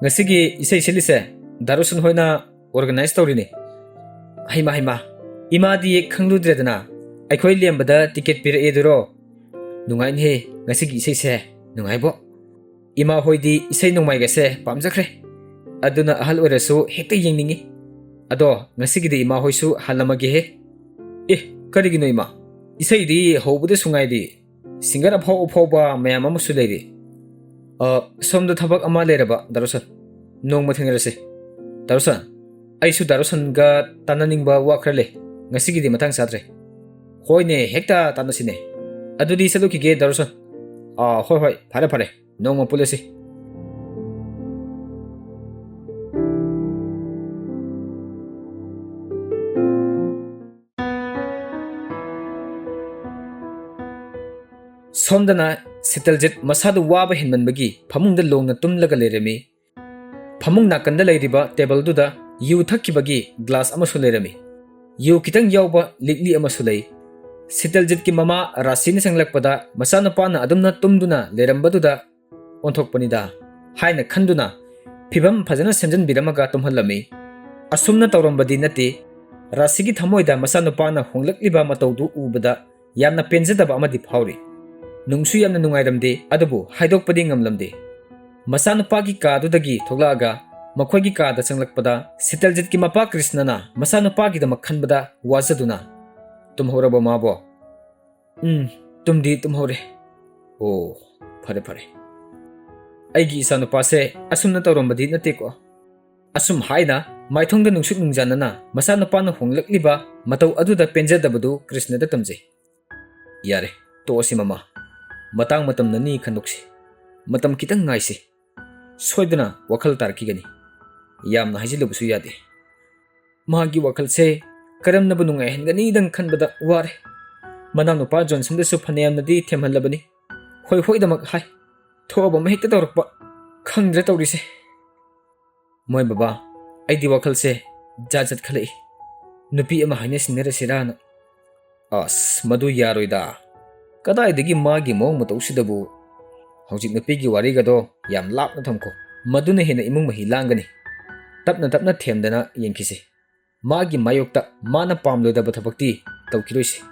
ꯉꯁꯤꯒꯤ ꯏꯁꯩ ꯁꯤꯜꯂꯤꯁꯦ ꯗꯥ ꯔꯣꯁꯟ ꯍꯣꯏꯅ organize ꯇꯧꯔꯤꯅꯤ꯫" "ꯍꯩꯃꯥ, ꯍꯩꯃꯥ, ꯏꯃꯥꯗꯤ ꯈꯪꯂꯨꯗ꯭ꯔꯦꯗꯅ, ꯑꯩꯈꯣꯏ ꯂꯦꯝꯕꯗ ꯇꯤꯀꯦꯠ ꯄꯤꯔꯛꯑꯦ ꯑꯗꯨꯔꯣ? ꯅꯨꯡꯉꯥꯏꯅꯤꯍꯦ ꯉꯁꯤꯒꯤ ꯏꯁꯩꯁꯦ, ꯅꯨꯡꯉꯥꯏꯕꯣ꯫ ꯏꯃꯥ ꯍꯣꯏꯗꯤ ꯏꯁꯩ ꯅꯣꯡꯃꯥꯏꯒꯁꯦ ꯄꯥꯝꯖꯈ꯭ꯔꯦ꯫ ꯑꯗꯨꯅ ꯑꯍꯜ ꯑꯣꯏꯔꯁꯨ ꯍꯦꯛꯇ ꯌꯦꯡꯅꯤꯡꯉꯤ꯫ ꯑꯗꯣ ꯉꯁꯤꯒꯤꯗꯤ ꯏꯃꯥ ꯍꯣꯏꯁꯨ ꯍꯜꯂꯝꯃꯒꯦꯍꯦ꯫ ꯑꯦ, ꯀꯔꯤꯒꯤꯅꯣ ꯏꯃꯥ? ꯏꯁꯩꯗꯤ ꯍꯧꯕꯗꯁꯨ ꯉꯥꯏꯔꯤ꯫ Singer ꯑꯐꯥꯎ ꯑꯐꯥꯎꯕ ꯃꯌꯥꯝ ꯑꯃꯁꯨ ꯂꯩꯔꯤ꯫ ꯑ, ꯁꯣꯝꯗ ꯊꯕꯛ ꯑꯃ ꯂꯩꯔꯕ, ꯗꯥ ꯔꯣꯁꯟ꯫ ꯅꯣꯡꯃ ꯊꯦꯡꯅꯔꯁꯤ꯫ ꯗꯥ ꯔꯣꯁꯟ, ꯑꯩꯁꯨ ꯗꯥ ꯔꯣꯁꯟꯒ ꯇꯥꯟꯅꯅꯤꯡꯕ ꯋꯥ ꯈꯔ ꯂꯩ꯫ ꯉꯁꯤꯒꯤꯗꯤ ꯃꯇꯥꯡ ꯆꯥꯗ꯭ꯔꯦ꯫" "ꯍꯣꯏꯅꯦ, ꯍꯦꯛꯇ ꯇꯥꯟꯅꯁꯤꯅꯦ꯫ ꯑꯗꯨꯗꯤ ꯆꯠꯂꯨꯈꯤꯒꯦ, ꯗꯥ ꯔꯣꯁꯟ꯫" "ꯑꯥ, ꯍꯣꯏ, ꯍꯣꯏ, ꯐꯔꯦ, ꯐꯔꯦ꯫ ꯅꯣꯡꯃ ꯄꯨꯜꯂꯁꯤ꯫" ꯁꯣꯝꯗꯅ ꯁꯤꯇꯜꯖꯤꯠ ꯃꯁꯥꯗꯨ ꯋꯥꯕ ꯍꯦꯟꯃꯟꯕꯒꯤ ꯐꯃꯨꯡꯗ ꯂꯣꯡꯅ ꯇꯨꯝꯂꯒ ꯂꯩꯔꯝꯃꯤ꯫ ꯐꯃꯨꯡ ꯅꯥꯀꯟꯗ ꯂꯩꯔꯤꯕ ꯇꯦꯕꯜꯗꯨꯗ ꯌꯨ ꯊꯛꯈꯤꯕꯒꯤ ꯒ꯭ꯂꯥꯁ ꯑꯃꯁꯨ ꯂꯩꯔꯝꯃꯤ꯫ ꯌꯨ ꯈꯤꯇꯪ ꯌꯥꯎꯕ ꯂꯤꯛꯂꯤ ꯑꯃꯁꯨ ꯂꯩ꯫ ꯁꯤꯇꯜꯖꯤꯠꯀꯤ ꯃꯃꯥ ꯔꯥꯁꯤꯅ ꯆꯪꯂꯛꯄꯗ ꯃꯆꯥꯅꯨꯄꯥꯅ ꯑꯗꯨꯝꯅ ꯇꯨꯝꯗꯨꯅ ꯂꯩꯔꯝꯕꯗꯨꯗ ꯑꯣꯟꯊꯣꯛꯄꯅꯤꯗ ꯍꯥꯏꯅ ꯈꯟꯗꯨꯅ ꯐꯤꯕꯝ ꯐꯖꯅ ꯁꯦꯝꯖꯤꯟꯕꯤꯔꯝꯃꯒ ꯇꯨꯝꯍꯜꯂꯝꯃꯤ꯫ ꯑꯁꯨꯝꯅ ꯇꯧꯔꯝꯕꯗꯤ ꯅꯠꯇꯦ꯫ ꯔꯥꯁꯤꯒꯤ ꯊꯃꯣꯏꯗ ꯃꯆꯥꯅꯨꯄꯥꯅ ꯍꯣꯡꯂꯛꯂꯤꯕ ꯃꯇꯧꯗꯨ ꯎꯕꯗ ꯌꯥꯝꯅ ꯄꯦꯟꯖꯗꯕ ꯑꯃꯗꯤ ꯐꯥꯎꯔꯤ꯫ ꯅꯨꯡꯁꯨ ꯌꯥꯝꯅ ꯅꯨꯡꯉꯥꯏꯔꯝꯗꯦ, ꯑꯗꯨꯕꯨ ꯍꯥꯏꯗꯣꯛꯄꯗꯤ ꯉꯝꯂꯝꯗꯦ꯫ ꯃꯆꯥꯅꯨꯄꯥꯒꯤ ꯀꯥꯗꯨꯗꯒꯤ ꯊꯣꯛꯂꯛꯑꯒ ꯃꯈꯣꯏꯒꯤ ꯀꯥꯗ ꯆꯪꯂꯛꯄꯗ ꯁꯤꯇꯜꯖꯤꯠꯀꯤ ꯃꯄꯥ ꯀ꯭ꯔꯤꯁꯅꯅ ꯃꯆꯥꯅꯨꯄꯥꯒꯤꯗꯃꯛ ꯈꯟꯕꯗ ꯋꯥꯖꯗꯨꯅ, "ꯇꯨꯝꯍꯧꯔꯕꯣ ꯃꯥꯕꯣ?" "ꯎꯝ, ꯇꯨꯝꯗꯤ ꯇꯨꯝꯍꯧꯔꯦ꯫" "ꯑꯣ, ꯐꯔꯦ, ꯐꯔꯦ꯫ ꯑꯩꯒꯤ ꯏꯆꯥꯅꯨꯄꯥꯁꯦ ꯑꯁꯨꯝꯅ ꯇꯧꯔꯝꯕꯗꯤ ꯅꯠꯇꯦꯀꯣ꯫" ꯑꯁꯨꯝ ꯍꯥꯏꯅ ꯃꯥꯏꯊꯣꯡꯗ ꯅꯨꯡꯁꯨꯛ ꯅꯨꯡꯖꯥꯅꯅ ꯃꯆꯥꯅꯨꯄꯥꯅ ꯍꯣꯡꯂꯛꯂꯤꯕ ꯃꯇꯧ ꯑꯗꯨꯗ ꯄꯦꯟꯖꯗꯕꯗꯨ ꯀ꯭ꯔꯤꯁꯅꯗ ꯇꯝꯖꯩ꯫ "ꯌꯥꯔꯦ, ꯇꯣꯛꯑꯁꯤ ꯃꯃꯥ꯫ ꯃꯇꯥꯡ ꯃꯇꯝꯅꯅꯤ ꯈꯟꯗꯣꯛꯁꯤ꯫ ꯃꯇꯝ ꯈꯤꯇꯪ ꯉꯥꯏꯁꯤ꯫ ꯁꯣꯏꯗꯅ ꯋꯥꯈꯜ ꯇꯥꯔꯛꯈꯤꯒꯅꯤ꯫" ꯌꯥꯝꯅ ꯍꯥꯏꯖꯤꯜꯂꯨꯕꯁꯨ ꯌꯥꯗꯦ꯫ ꯃꯥꯒꯤ ꯋꯥꯈꯜꯁꯦ ꯀꯔꯝꯅꯕꯨ ꯅꯨꯡꯉꯥꯏꯍꯟꯒꯅꯤꯗꯪ ꯈꯟꯕꯗ ꯋꯥꯔꯦ꯫ ꯃꯅꯥꯎꯅꯨꯄꯥ ꯖꯣꯟꯁꯟꯗꯁꯨ ꯐꯅꯌꯥꯝꯅꯗꯤ ꯊꯦꯝꯍꯜꯂꯕꯅꯤ꯫ ꯍꯣꯏ ꯍꯣꯏꯗꯃꯛ ꯍꯥꯏ꯫ ꯊꯣꯛꯑꯕ ꯑꯃ ꯍꯦꯛꯇ ꯇꯧꯔꯛꯄ꯫ ꯈꯪꯗ꯭ꯔꯦ ꯇꯧꯔꯤꯁꯦ꯫ ꯃꯣꯏ ꯕꯕꯥ, ꯑꯩꯗꯤ ꯋꯥꯈꯜꯁꯦ ꯖꯥꯠ ꯖꯥꯠ ꯈꯜꯂꯛꯏ꯫ ꯅꯨꯄꯤ ꯑꯃ ꯍꯥꯏꯅ ꯁꯤꯡꯅꯔꯁꯤꯔꯥꯅ꯫ ꯑꯁ, ꯃꯗꯨ ꯌꯥꯔꯣꯏꯗ꯫ ꯀꯗꯥꯏꯗꯒꯤ ꯃꯥꯒꯤ ꯃꯑꯣꯡ ꯃꯇꯧꯁꯤꯗꯕꯨ? ꯍꯧꯖꯤꯛ ꯅꯨꯄꯤꯒꯤ ꯋꯥꯔꯤꯒꯗꯣ ꯌꯥꯝ ꯂꯥꯞꯅ ꯊꯝꯈꯣ꯫ ꯃꯗꯨꯅ ꯍꯦꯟꯅ ꯏꯃꯨꯡ ꯃꯍꯤ ꯂꯥꯡꯒꯅꯤ꯫ ꯇꯞꯅ ꯇꯞꯅ ꯊꯦꯝꯗꯅ ꯌꯦꯡꯈꯤꯁꯤ꯫ ꯃꯥꯒꯤ ꯃꯥꯌꯣꯛꯇ ꯃꯥꯅ ꯄꯥꯝꯂꯣꯏꯗꯕ ꯊꯕꯛꯇꯤ ꯇꯧꯈꯤꯔꯣꯏꯁꯤ꯫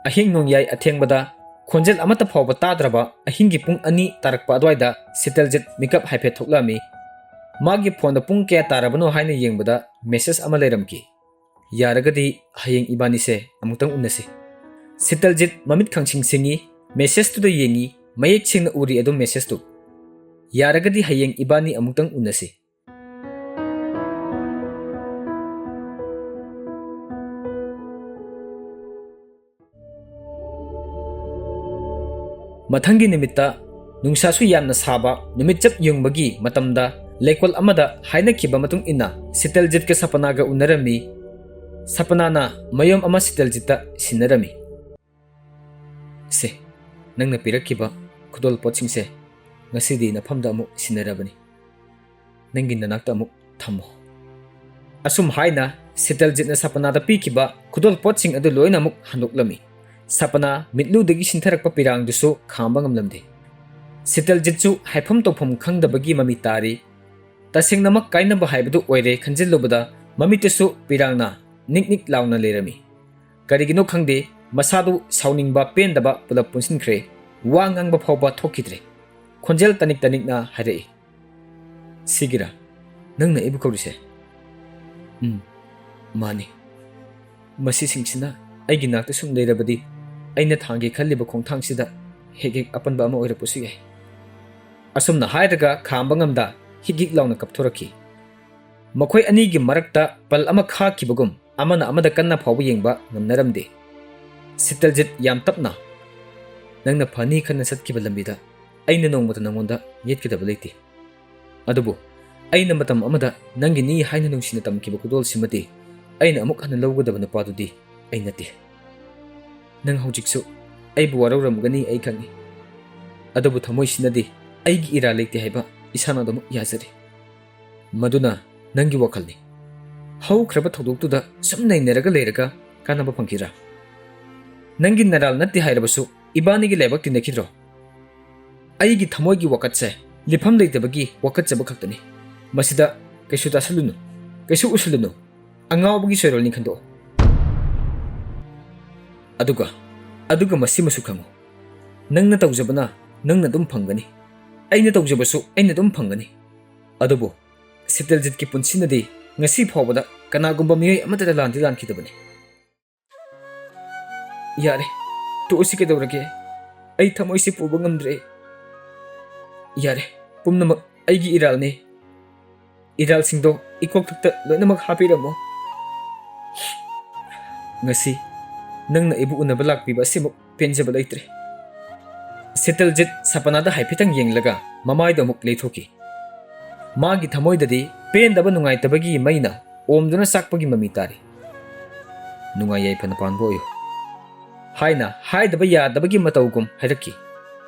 ꯑꯍꯤꯡ ꯅꯣꯡꯌꯥꯏ ꯑꯊꯦꯡꯕꯗ ꯈꯣꯟꯖꯦꯜ ꯑꯃꯠꯇ ꯐꯥꯎꯕ ꯇꯥꯗ꯭ꯔꯕ ꯑꯍꯤꯡꯒꯤ ꯄꯨꯡ ꯑꯅꯤ ꯇꯥꯔꯛꯄ ꯑꯗꯨꯋꯥꯏꯗ ꯁꯤꯇꯜꯖꯤꯠ ꯃꯤꯀꯞ ꯍꯥꯏꯐꯦꯠ ꯊꯣꯛꯂꯛꯑꯝꯃꯤ꯫ ꯃꯥꯒꯤ ꯐꯣꯟꯗ ꯄꯨꯡ ꯀꯌꯥ ꯇꯥꯔꯕꯅꯣ ꯍꯥꯏꯅ ꯌꯦꯡꯕꯗ ꯃꯦꯁꯦꯖ ꯑꯃ ꯂꯩꯔꯝꯈꯤ꯫ "ꯌꯥꯔꯒꯗꯤ ꯍꯌꯦꯡ ꯏꯕꯥꯅꯤꯁꯦ ꯑꯃꯨꯛꯇꯪ ꯎꯅꯁꯤ꯫" ꯁꯤꯇꯜꯖꯤꯠ ꯃꯃꯤꯠ ꯈꯪꯁꯤꯡ ꯁꯤꯡꯉꯤ, ꯃꯦꯁꯦꯖꯇꯨꯗ ꯌꯦꯡꯉꯤ, ꯃꯌꯦꯛ ꯁꯦꯡꯅ ꯎꯔꯤ ꯑꯗꯨꯝ ꯃꯦꯁꯦꯖꯇꯨ꯫ "ꯌꯥꯔꯒꯗꯤ ꯍꯌꯦꯡ ꯏꯕꯥꯅꯤ ꯑꯃꯨꯛꯇꯪ ꯎꯅꯁꯤ꯫" ꯃꯊꯪꯒꯤ ꯅꯨꯃꯤꯠꯇ ꯅꯨꯡꯁꯥꯁꯨ ꯌꯥꯝꯅ ꯁꯥꯕ, ꯅꯨꯃꯤꯠ ꯆꯞ ꯌꯨꯡꯕꯒꯤ ꯃꯇꯝꯗ ꯂꯩꯀꯣꯜ ꯑꯃꯗ ꯍꯥꯏꯅꯈꯤꯕ ꯃꯇꯨꯡ ꯏꯟꯅ ꯁꯤꯇꯜꯖꯤꯠꯀ ꯁꯄꯅꯥꯒ ꯎꯅꯔꯝꯃꯤ꯫ ꯁꯄꯅꯥꯅ ꯃꯌꯨꯝ ꯑꯃ ꯁꯤꯇꯜꯖꯤꯠꯇ ꯁꯤꯟꯅꯔꯝꯃꯤ꯫ "ꯁꯦ, ꯅꯪꯅ ꯄꯤꯔꯛꯈꯤꯕ ꯈꯨꯗꯣꯜ ꯄꯣꯠꯁꯤꯡꯁꯦ ꯉꯁꯤꯗꯤ ꯅꯐꯝꯗ ꯑꯃꯨꯛ ꯁꯤꯟꯅꯔꯕꯅꯤ꯫ ꯅꯪꯒꯤ ꯅꯅꯥꯛꯇ ꯑꯃꯨꯛ ꯊꯝꯃꯣ꯫" ꯑꯁꯨꯝ ꯍꯥꯏꯅ ꯁꯤꯇꯜꯖꯤꯠꯅ ꯁꯄꯅꯥꯗ ꯄꯤꯈꯤꯕ ꯈꯨꯗꯣꯜ ꯄꯣꯠꯁꯤꯡ ꯑꯗꯨ ꯂꯣꯏꯅꯃꯛ ꯍꯟꯗꯣꯛꯂꯝꯃꯤ꯫ ꯁꯄꯅꯥ ꯃꯤꯠꯂꯨꯗꯒꯤ ꯁꯤꯟꯊꯔꯛꯄ ꯄꯤꯔꯥꯡꯗꯨꯁꯨ ꯈꯥꯝꯕ ꯉꯝꯂꯝꯗꯦ꯫ ꯁꯤꯇꯜꯖꯤꯠꯁꯨ ꯍꯥꯏꯐꯝ ꯇꯧꯐꯝ ꯈꯪꯗꯕꯒꯤ ꯃꯃꯤ ꯇꯥꯔꯤ꯫ ꯇꯁꯦꯡꯅꯃꯛ ꯀꯥꯏꯅꯕ ꯍꯥꯏꯕꯗꯨ ꯑꯣꯏꯔꯦ ꯈꯟꯖꯤꯜꯂꯨꯕꯗ ꯃꯃꯤꯠꯇꯁꯨ ꯄꯤꯔꯥꯡꯅ ꯅꯤꯛ ꯅꯤꯛ ꯂꯥꯎꯅ ꯂꯩꯔꯝꯃꯤ꯫ ꯀꯔꯤꯒꯤꯅꯣ ꯈꯪꯗꯦ, ꯃꯁꯥꯗꯨ ꯁꯥꯎꯅꯤꯡꯕ ꯄꯦꯟꯗꯕ ꯄꯨꯂꯞ ꯄꯨꯟꯁꯤꯟꯈ꯭ꯔꯦ꯫ ꯋꯥ ꯉꯥꯡꯕ ꯐꯥꯎꯕ ꯊꯣꯛꯈꯤꯗ꯭ꯔꯦ꯫ ꯈꯣꯟꯖꯦꯜ ꯇꯅꯤꯛ ꯇꯅꯤꯛꯅ ꯍꯥꯏꯔꯛꯏ, "ꯁꯤꯒꯤꯔꯥ ꯅꯪꯅ ꯑꯩꯕꯨ ꯀꯧꯔꯤꯁꯦ?" "ꯎꯝ, ꯃꯥꯅꯤ꯫ ꯃꯁꯤꯁꯤꯡꯁꯤꯅ ꯑꯩꯒꯤ ꯅꯥꯛꯇ ꯁꯨꯝ ꯂꯩꯔꯕꯗꯤ ꯑꯩꯅ ꯊꯥꯡꯒꯦ ꯈꯜꯂꯤꯕ ꯈꯣꯡꯊꯥꯡꯁꯤꯗ ꯍꯦꯛ ꯍꯦꯛ ꯑꯄꯟꯕ ꯑꯃ ꯑꯣꯏꯔꯛꯄꯁꯨ ꯌꯥꯏ꯫" ꯑꯁꯨꯝꯅ ꯍꯥꯏꯔꯒ ꯈꯥꯝꯕ ꯉꯝꯗ ꯍꯤꯛ ꯍꯤꯛ ꯂꯥꯎꯅ ꯀꯞꯊꯣꯔꯛꯈꯤ꯫ ꯃꯈꯣꯏ ꯑꯅꯤꯒꯤ ꯃꯔꯛꯇ ꯄꯜ ꯑꯃ ꯈꯥꯛꯈꯤꯕꯒꯨꯝ ꯑꯃꯅ ꯑꯃꯗ ꯀꯟꯅ ꯐꯥꯎꯕ ꯌꯦꯡꯕ ꯉꯝꯅꯔꯝꯗꯦ꯫ ꯁꯤꯇꯜꯖꯤꯠ ꯌꯥꯝ ꯇꯞꯅ, "ꯅꯪꯅ ꯐꯅꯤ ꯈꯟꯅ ꯆꯠꯈꯤꯕ ꯂꯝꯕꯤꯗ ꯑꯩꯅ ꯅꯣꯡꯃꯇ ꯅꯉꯣꯟꯗ ꯌꯦꯠꯀꯗꯕ ꯂꯩꯇꯦ꯫ ꯑꯗꯨꯕꯨ ꯑꯩꯅ ꯃꯇꯝ ꯑꯃꯗ ꯅꯪꯒꯤꯅꯤ ꯍꯥꯏꯅ ꯅꯨꯡꯁꯤꯅ ꯇꯝꯈꯤꯕ ꯈꯨꯗꯣꯜꯁꯤꯃꯗꯤ ꯑꯩꯅ ꯑꯃꯨꯛ ꯍꯟꯅ ꯂꯧꯒꯗꯕ ꯅꯨꯄꯥꯗꯨꯗꯤ ꯑꯩ ꯅꯠꯇꯦ꯫ ꯅꯪ ꯍꯧꯖꯤꯛꯁꯨ ꯑꯩꯕꯨ ꯋꯥꯔꯧꯔꯝꯒꯅꯤ ꯑꯩ ꯈꯪꯏ꯫ ꯑꯗꯨꯕꯨ ꯊꯃꯣꯏꯁꯤꯅꯗꯤ ꯑꯩꯒꯤ ꯏꯔꯥꯜ ꯂꯩꯇꯦ ꯍꯥꯏꯕ ꯏꯁꯥꯅ ꯑꯗꯨꯃꯛ ꯌꯥꯖꯔꯤ꯫ ꯃꯗꯨꯅ ꯅꯪꯒꯤ ꯋꯥꯈꯜꯅꯤ꯫ ꯍꯧꯈ꯭ꯔꯕ ꯊꯧꯗꯣꯛꯇꯨꯗ ꯁꯨꯝ ꯅꯩꯅꯔꯒ ꯂꯩꯔꯒ ꯀꯥꯟꯅꯕ ꯐꯪꯈꯤꯗ꯭ꯔꯥ? ꯅꯪꯒꯤ ꯅꯔꯥꯜ ꯅꯠꯇꯦ ꯍꯥꯏꯔꯕꯁꯨ ꯏꯕꯥꯅꯤꯒꯤ ꯂꯥꯏꯕꯛ ꯇꯤꯟꯅꯈꯤꯗ꯭ꯔꯣ? ꯑꯩꯒꯤ ꯊꯃꯣꯏꯒꯤ ꯋꯥꯀꯠꯁꯦ ꯂꯤꯐꯝ ꯂꯩꯇꯕꯒꯤ ꯋꯥꯀꯠꯆꯕ ꯈꯛꯇꯅꯤ꯫ ꯃꯁꯤꯗ ꯀꯩꯁꯨ ꯇꯥꯁꯜꯂꯨꯅꯨ, ꯀꯩꯁꯨ ꯎꯁꯜꯂꯨꯅꯨ꯫ ꯑꯉꯥꯎꯕꯒꯤ ꯁꯣꯏꯔꯣꯜꯅꯤ ꯈꯟꯗꯣꯛꯑꯣ꯫ ꯑꯗꯨꯒ, ꯑꯗꯨꯒ ꯃꯁꯤꯃꯁꯨ ꯈꯪꯉꯨ, ꯅꯪꯅ ꯇꯧꯖꯕꯅ ꯅꯪꯅ ꯑꯗꯨꯝ ꯐꯪꯒꯅꯤ, ꯑꯩꯅ ꯇꯧꯖꯕꯁꯨ ꯑꯩꯅ ꯑꯗꯨꯝ ꯐꯪꯒꯅꯤ꯫ ꯑꯗꯨꯕꯨ ꯁꯤꯇꯜꯖꯤꯠꯀꯤ ꯄꯨꯟꯁꯤꯅꯗꯤ ꯉꯁꯤ ꯐꯥꯎꯕꯗ ꯀꯅꯥꯒꯨꯝꯕ ꯃꯤꯑꯣꯏ ꯑꯃꯠꯇꯗ ꯂꯥꯟꯗꯤ ꯂꯥꯟꯈꯤꯗꯕꯅꯤ꯫ ꯌꯥꯔꯦ, ꯇꯣꯛꯑꯁꯤ ꯀꯩꯗꯧꯔꯒꯦ? ꯑꯩ ꯊꯃꯣꯏꯁꯦ ꯄꯨꯕ ꯉꯝꯗ꯭ꯔꯦ꯫ ꯌꯥꯔꯦ, ꯄꯨꯝꯅꯃꯛ ꯑꯩꯒꯤ ꯏꯔꯥꯜꯅꯤ꯫ ꯏꯔꯥꯜꯁꯤꯡꯗꯣ ꯏꯀꯣꯛꯊꯛꯇ ꯂꯣꯏꯅꯃꯛ ꯍꯥꯞꯄꯤꯔꯝꯃꯣ꯫ ꯉꯁꯤ ꯅꯪꯅ ꯑꯩꯕꯨ ꯎꯅꯕ ꯂꯥꯛꯄꯤꯕ ꯑꯁꯤꯃꯨꯛ ꯄꯦꯟꯖꯕ ꯂꯩꯇ꯭ꯔꯦ꯫ ꯁꯤꯇꯜꯖꯤꯠ ꯁꯄꯅꯥꯗ ꯍꯥꯏꯐꯦꯠꯇꯪ ꯌꯦꯡꯂꯒ ꯃꯃꯥꯏꯗꯣ ꯑꯃꯨꯛ ꯂꯩꯊꯣꯛꯈꯤ꯫ ꯃꯥꯒꯤ ꯊꯃꯣꯏꯗꯗꯤ ꯄꯦꯟꯗꯕ ꯅꯨꯡꯉꯥꯏꯇꯕꯒꯤ ꯃꯩꯅ ꯑꯣꯝꯗꯨꯅ ꯆꯥꯛꯄꯒꯤ ꯃꯃꯤ ꯇꯥꯔꯤ꯫ "ꯅꯨꯡꯉꯥꯏ ꯌꯥꯏꯐꯅ ꯄꯥꯟꯕ ꯑꯣꯏꯌꯨ" ꯍꯥꯏꯅ ꯍꯥꯏꯗꯕ ꯌꯥꯗꯕꯒꯤ ꯃꯇꯧꯒꯨꯝ ꯍꯥꯏꯔꯛꯈꯤ꯫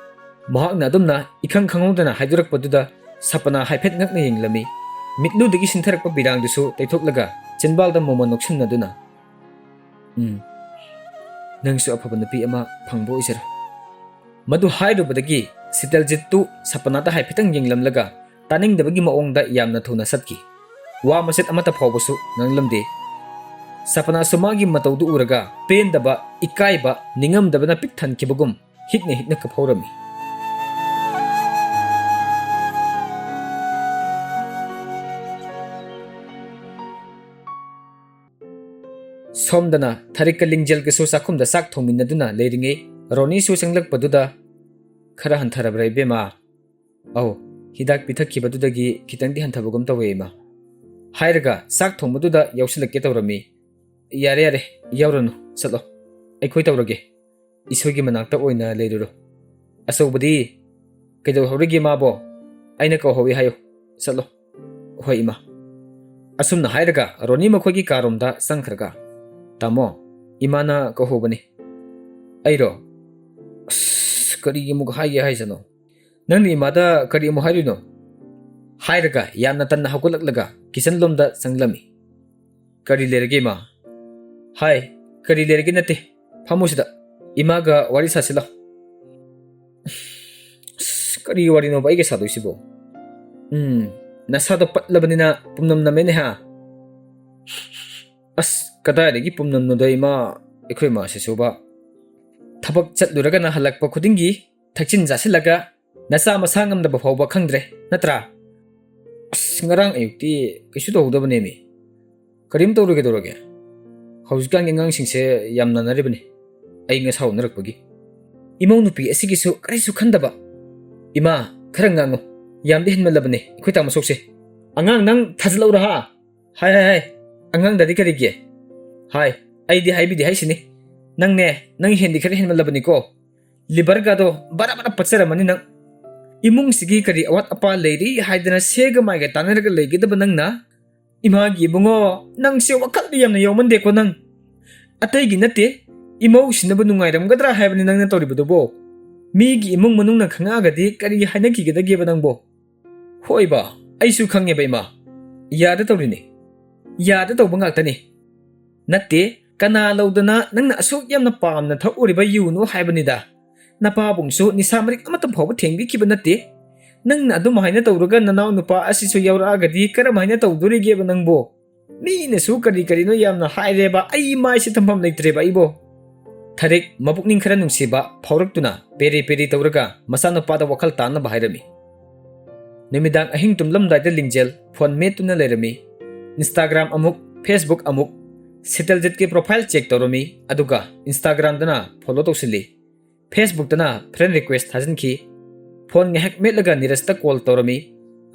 ꯃꯍꯥꯛꯅ ꯑꯗꯨꯝꯅ ꯏꯈꯪ ꯈꯪꯍꯧꯗꯅ ꯍꯥꯏꯗꯣꯔꯛꯄꯗꯨꯗ ꯁꯄꯅꯥ ꯍꯥꯏꯐꯦꯠ ꯉꯛꯅ ꯌꯦꯡꯂꯝꯃꯤ꯫ ꯃꯤꯠꯂꯨꯗꯒꯤ ꯁꯤꯟꯊꯔꯛꯄ ꯕꯤꯔꯥꯡꯗꯨꯁꯨ ꯇꯩꯊꯣꯛꯂꯒ ꯆꯤꯟꯕꯥꯜꯗ ꯃꯣꯃꯣꯟ ꯅꯣꯛꯁꯤꯟꯅꯗꯨꯅ, "ꯎꯝ, ꯅꯪꯁꯨ ꯑꯐꯕ ꯅꯨꯄꯤ ꯑꯃ ꯐꯪꯕ ꯑꯣꯏꯖꯔꯣ"꯫ ꯃꯗꯨ ꯍꯥꯏꯔꯨꯕꯗꯒꯤ ꯁꯤꯇꯜꯖꯤꯠꯇꯨ ꯁꯄꯅꯥꯗ ꯍꯥꯏꯐꯦꯠꯇꯪ ꯌꯦꯡꯂꯝꯂꯒ ꯇꯥꯅꯤꯡꯗꯕꯒꯤ ꯃꯑꯣꯡꯗ ꯌꯥꯝꯅ ꯊꯨꯅ ꯆꯠꯈꯤ꯫ ꯋꯥ ꯃꯆꯦꯠ ꯑꯃꯠꯇ ꯐꯥꯎꯕꯁꯨ ꯉꯥꯡꯂꯝꯗꯦ꯫ ꯁꯄꯅꯥꯁꯨ ꯃꯥꯒꯤ ꯃꯇꯧꯗꯨ ꯎꯔꯒ ꯄꯦꯟꯗꯕ, ꯏꯀꯥꯏꯕ, ꯅꯤꯡꯉꯝꯗꯕꯅ ꯄꯤꯛ ꯊꯟꯈꯤꯕꯒꯨꯝ ꯍꯤꯛꯅ ꯍꯤꯛꯅ ꯀꯞꯍꯧꯔꯝꯃꯤ꯫ ꯁꯣꯝꯗꯅ ꯊꯔꯤꯛꯀ ꯂꯤꯡꯖꯦꯜꯒꯁꯨ ꯆꯥꯛꯈꯨꯝꯗ ꯆꯥꯛ ꯊꯣꯡꯃꯤꯟꯅꯗꯨꯅ ꯂꯩꯔꯤꯉꯩ, ꯔꯣꯅꯤꯁꯨ ꯆꯪꯂꯛꯄꯗꯨꯗ, "ꯈꯔ ꯍꯟꯊꯔꯕ꯭ꯔꯥ, ꯏꯕꯦꯝꯃ?" "ꯑꯧ, ꯍꯤꯗꯥꯛ ꯄꯤꯊꯛꯈꯤꯕꯗꯨꯗꯒꯤ ꯈꯤꯇꯪꯗꯤ ꯍꯟꯊꯕꯒꯨꯝ ꯇꯧꯋꯦ, ꯏꯃꯥ"꯫ ꯍꯥꯏꯔꯒ ꯆꯥꯛ ꯊꯣꯡꯕꯗꯨꯗ ꯌꯥꯎꯁꯤꯜꯂꯛꯀꯦ ꯇꯧꯔꯝꯃꯤ꯫ "ꯌꯥꯔꯦ, ꯌꯥꯔꯦ, ꯌꯥꯎꯔꯅꯨ, ꯆꯠꯂꯣ꯫ ꯑꯩꯈꯣꯏ ꯇꯧꯔꯒꯦ꯫ ꯏꯁꯣꯔꯒꯤ ꯃꯅꯥꯛꯇ ꯑꯣꯏꯅ ꯂꯩꯔꯨꯔꯣ꯫ ꯑꯆꯧꯕꯗꯤ?" "ꯀꯩꯗꯧꯍꯧꯔꯤꯒꯦ ꯃꯥꯕꯣ?" "ꯑꯩꯅ ꯀꯧꯍꯧꯏ ꯍꯥꯏꯌꯨ꯫ ꯆꯠꯂꯣ꯫" "ꯍꯣꯏ ꯏꯃꯥ꯫" ꯑꯁꯨꯝꯅ ꯍꯥꯏꯔꯒ ꯔꯣꯅꯤ ꯃꯈꯣꯏꯒꯤ ꯀꯥꯔꯣꯝꯗ ꯆꯪꯈ꯭ꯔꯒ, "ꯇꯥꯃꯣ, ꯏꯃꯥꯅ ꯀꯧꯍꯧꯕꯅꯤ꯫" "ꯑꯩꯔꯣ? ꯑꯁ, ꯀꯔꯤꯒꯤ ꯑꯃꯨꯛ ꯍꯥꯏꯒꯦ ꯍꯥꯏꯁꯅꯣ? ꯅꯪꯅ ꯏꯃꯥꯗ ꯀꯔꯤ ꯑꯃꯨꯛ ꯍꯥꯏꯔꯨꯏꯅꯣ?" ꯍꯥꯏꯔꯒ ꯌꯥꯝꯅ ꯇꯟꯅ ꯍꯧꯒꯠꯂꯛꯂꯒ ꯀꯤꯆꯟ ꯂꯣꯝꯗ ꯆꯪꯂꯝꯃꯤ꯫ "ꯀꯔꯤ ꯂꯩꯔꯒꯦ ꯏꯃꯥ?" "ꯍꯥꯏ, ꯀꯔꯤ ꯂꯩꯔꯒꯦ ꯅꯠꯇꯦ, ꯐꯝꯃꯨ ꯁꯤꯗ, ꯏꯃꯥꯒ ꯋꯥꯔꯤ ꯁꯥꯁꯤ ꯂꯥꯎ꯫" "ꯑꯁ, ꯀꯔꯤ ꯋꯥꯔꯤꯅꯣꯕ ꯑꯩꯒ ꯁꯥꯗꯣꯏꯁꯤꯕꯣ? ꯎꯝ, ꯅꯁꯥꯗꯣ ꯄꯠꯂꯕꯅꯤꯅ ꯄꯨꯝꯅꯝ ꯅꯝꯃꯦꯅꯦ ꯍꯥ?" "ꯑꯁ, ꯀꯗꯥꯏꯗꯒꯤ ꯄꯨꯝꯅꯝꯅꯣꯗ ꯏꯃꯥ, ꯑꯩꯈꯣꯏ ꯃꯥꯁꯤꯁꯨꯕ ꯊꯕꯛ ꯆꯠꯂꯨꯔꯒꯅ ꯍꯜꯂꯛꯄ ꯈꯨꯗꯤꯡꯒꯤ ꯊꯛꯆꯤꯟ ꯆꯥꯁꯤꯜꯂꯒ ꯅꯆꯥ ꯃꯁꯥ ꯉꯝꯗꯕ ꯐꯥꯎꯕ ꯈꯪꯗ꯭ꯔꯦ ꯅꯠꯇ꯭ꯔꯥ?" "ꯑꯁ, ꯉꯔꯥꯡ ꯑꯌꯨꯛꯇꯤ ꯀꯩꯁꯨ ꯇꯧꯍꯧꯗꯕꯅꯦꯃꯤ꯫" "ꯀꯔꯤꯝ ꯇꯧꯔꯣꯏ, ꯀꯩꯗꯧꯔꯒꯦ? ꯍꯧꯖꯤꯛꯀꯥꯟꯒꯤ ꯑꯉꯥꯡꯁꯤꯡꯁꯦ ꯌꯥꯝ ꯅꯥꯟꯅꯔꯤꯕꯅꯤ, ꯑꯏꯪ ꯑꯁꯥ ꯎꯅꯔꯛꯄꯒꯤ꯫ ꯏꯃꯧ ꯅꯨꯄꯤ ꯑꯁꯤꯒꯤꯁꯨ ꯀꯔꯤꯁꯨ ꯈꯟꯗꯕ꯫ ꯏꯃꯥ, ꯈꯔ ꯉꯥꯡꯉꯨ, ꯌꯥꯝꯗꯤ ꯍꯦꯟꯃꯜꯂꯕꯅꯤ ꯑꯩꯈꯣꯏ ꯇꯥꯃꯣ ꯁꯣꯛꯁꯦ꯫" "ꯑꯉꯥꯡ ꯅꯪ ꯊꯥꯖꯤꯜꯂꯧꯔ ꯍꯥ? ꯍꯥꯏ, ꯍꯥꯏ, ꯍꯥꯏ, ꯑꯉꯥꯡꯗꯗꯤ ꯀꯔꯤꯒꯤ? ꯍꯥꯏ, ꯑꯩꯗꯤ ꯍꯥꯏꯕꯤꯗꯦ ꯍꯥꯏꯁꯤꯅꯤ꯫ ꯅꯪꯅꯦ, ꯅꯪ ꯍꯦꯟꯗꯤ ꯈꯔ ꯍꯦꯟꯃꯜꯂꯕꯅꯤꯀꯣ꯫ ꯂꯤꯚꯔꯒꯗꯣ ꯕꯔꯥ ꯕꯔꯥ ꯄꯠꯆꯔꯝꯃꯅꯤ ꯅꯪ꯫ ꯏꯃꯨꯡꯁꯤꯒꯤ ꯀꯔꯤ ꯑꯋꯥꯠ ꯑꯄꯥ ꯂꯩꯔꯤ ꯍꯥꯏꯗꯅ ꯁꯦꯒ ꯃꯥꯏꯒ ꯇꯥꯟꯅꯔꯒ ꯂꯩꯒꯗꯕ ꯅꯪꯅ ꯏꯃꯥꯒꯤ ꯏꯕꯨꯡꯉꯣ, ꯅꯪꯁꯦ ꯋꯥꯈꯜꯗꯤ ꯌꯥꯝꯅ ꯌꯥꯎꯃꯟꯗꯦꯀꯣ ꯅꯪ꯫ ꯑꯇꯩꯒꯤ ꯅꯠꯇꯦ, ꯏꯃꯧꯁꯤꯅꯕꯨ ꯅꯨꯡꯉꯥꯏꯔꯝꯒꯗ꯭ꯔꯥ ꯍꯥꯏꯕꯅꯤ ꯅꯪꯅ ꯇꯧꯔꯤꯕꯗꯨꯕꯣ꯫ ꯃꯤꯒꯤ ꯏꯃꯨꯡ ꯃꯅꯨꯡꯅ ꯈꯪꯉꯛꯑꯒꯗꯤ ꯀꯔꯤ ꯍꯥꯏꯅꯈꯤꯒꯗꯒꯦꯕ ꯅꯪꯕꯣ?" "ꯍꯣꯏꯕ, ꯑꯩꯁꯨ ꯈꯪꯉꯦꯕ ꯏꯃꯥ꯫ ꯌꯥꯗ ꯇꯧꯔꯤꯅꯤ꯫ ꯌꯥꯗ ꯇꯧꯕ ꯉꯥꯛꯇꯅꯤ꯫ ꯅꯠꯇꯦ, ꯀꯅꯥ ꯂꯧꯗꯅ ꯅꯪꯅ ꯑꯁꯨꯛ ꯌꯥꯝꯅ ꯄꯥꯝꯅ ꯊꯛꯎꯔꯤꯕ ꯌꯨꯅꯣ ꯍꯥꯏꯕꯅꯤꯗ꯫ ꯅꯄꯥꯕꯨꯡꯁꯨ ꯅꯤꯁꯥ ꯃꯔꯤꯛ ꯑꯃꯠꯇ ꯐꯥꯎꯕ ꯊꯦꯡꯕꯤꯈꯤꯕ ꯅꯠꯇꯦ꯫ ꯅꯪꯅ ꯑꯗꯨꯝ ꯍꯥꯏꯅ ꯇꯧꯔꯒ ꯅꯅꯥꯎ ꯅꯨꯄꯥ ꯑꯁꯤꯁꯨ ꯌꯥꯎꯔꯛꯑꯒꯗꯤ ꯀꯔꯝ ꯍꯥꯏꯅ ꯇꯧꯗꯣꯔꯤꯒꯦꯕ ꯅꯪꯕꯣ? ꯃꯤꯅꯁꯨ ꯀꯔꯤ ꯀꯔꯤꯅꯣ ꯌꯥꯝꯅ ꯍꯥꯏꯔꯦꯕ, ꯑꯩ ꯃꯥꯏꯁꯦ ꯊꯝꯐꯝ ꯂꯩꯇ꯭ꯔꯦꯕ ꯑꯩꯕꯣ꯫" ꯊꯔꯤꯛ ꯃꯕꯨꯛꯅꯤꯡ ꯈꯔ ꯅꯨꯡꯁꯤꯕ ꯐꯥꯎꯔꯛꯇꯨꯅ ꯄꯦꯔꯤ ꯄꯦꯔꯤ ꯇꯧꯔꯒ ꯃꯆꯥꯅꯨꯄꯥꯗ ꯋꯥꯈꯜ ꯇꯥꯅꯕ ꯍꯥꯏꯔꯝꯃꯤ꯫ ꯅꯨꯃꯤꯗꯥꯡ ꯑꯍꯤꯡ ꯇꯨꯝꯂꯝꯗꯥꯏꯗ ꯂꯤꯡꯖꯦꯜ ꯐꯣꯟ ꯃꯦꯠꯇꯨꯅ ꯂꯩꯔꯝꯃꯤ꯫ Instagram ꯑꯃꯨꯛ, Facebook ꯑꯃꯨꯛ, ꯁꯤꯇꯜꯖꯤꯠꯀꯤ profile check ꯇꯧꯔꯝꯃꯤ, ꯑꯗꯨꯒ Instagramꯗꯅ follow ꯇꯧꯁꯤꯜꯂꯤ꯫ Facebookꯇꯅ friend request ꯊꯥꯖꯤꯟꯈꯤ꯫ ꯐꯣꯟ ꯉꯥꯏꯍꯥꯛ ꯃꯦꯠꯂꯒ ꯅꯤꯔꯖꯇ call ꯇꯧꯔꯝꯃꯤ꯫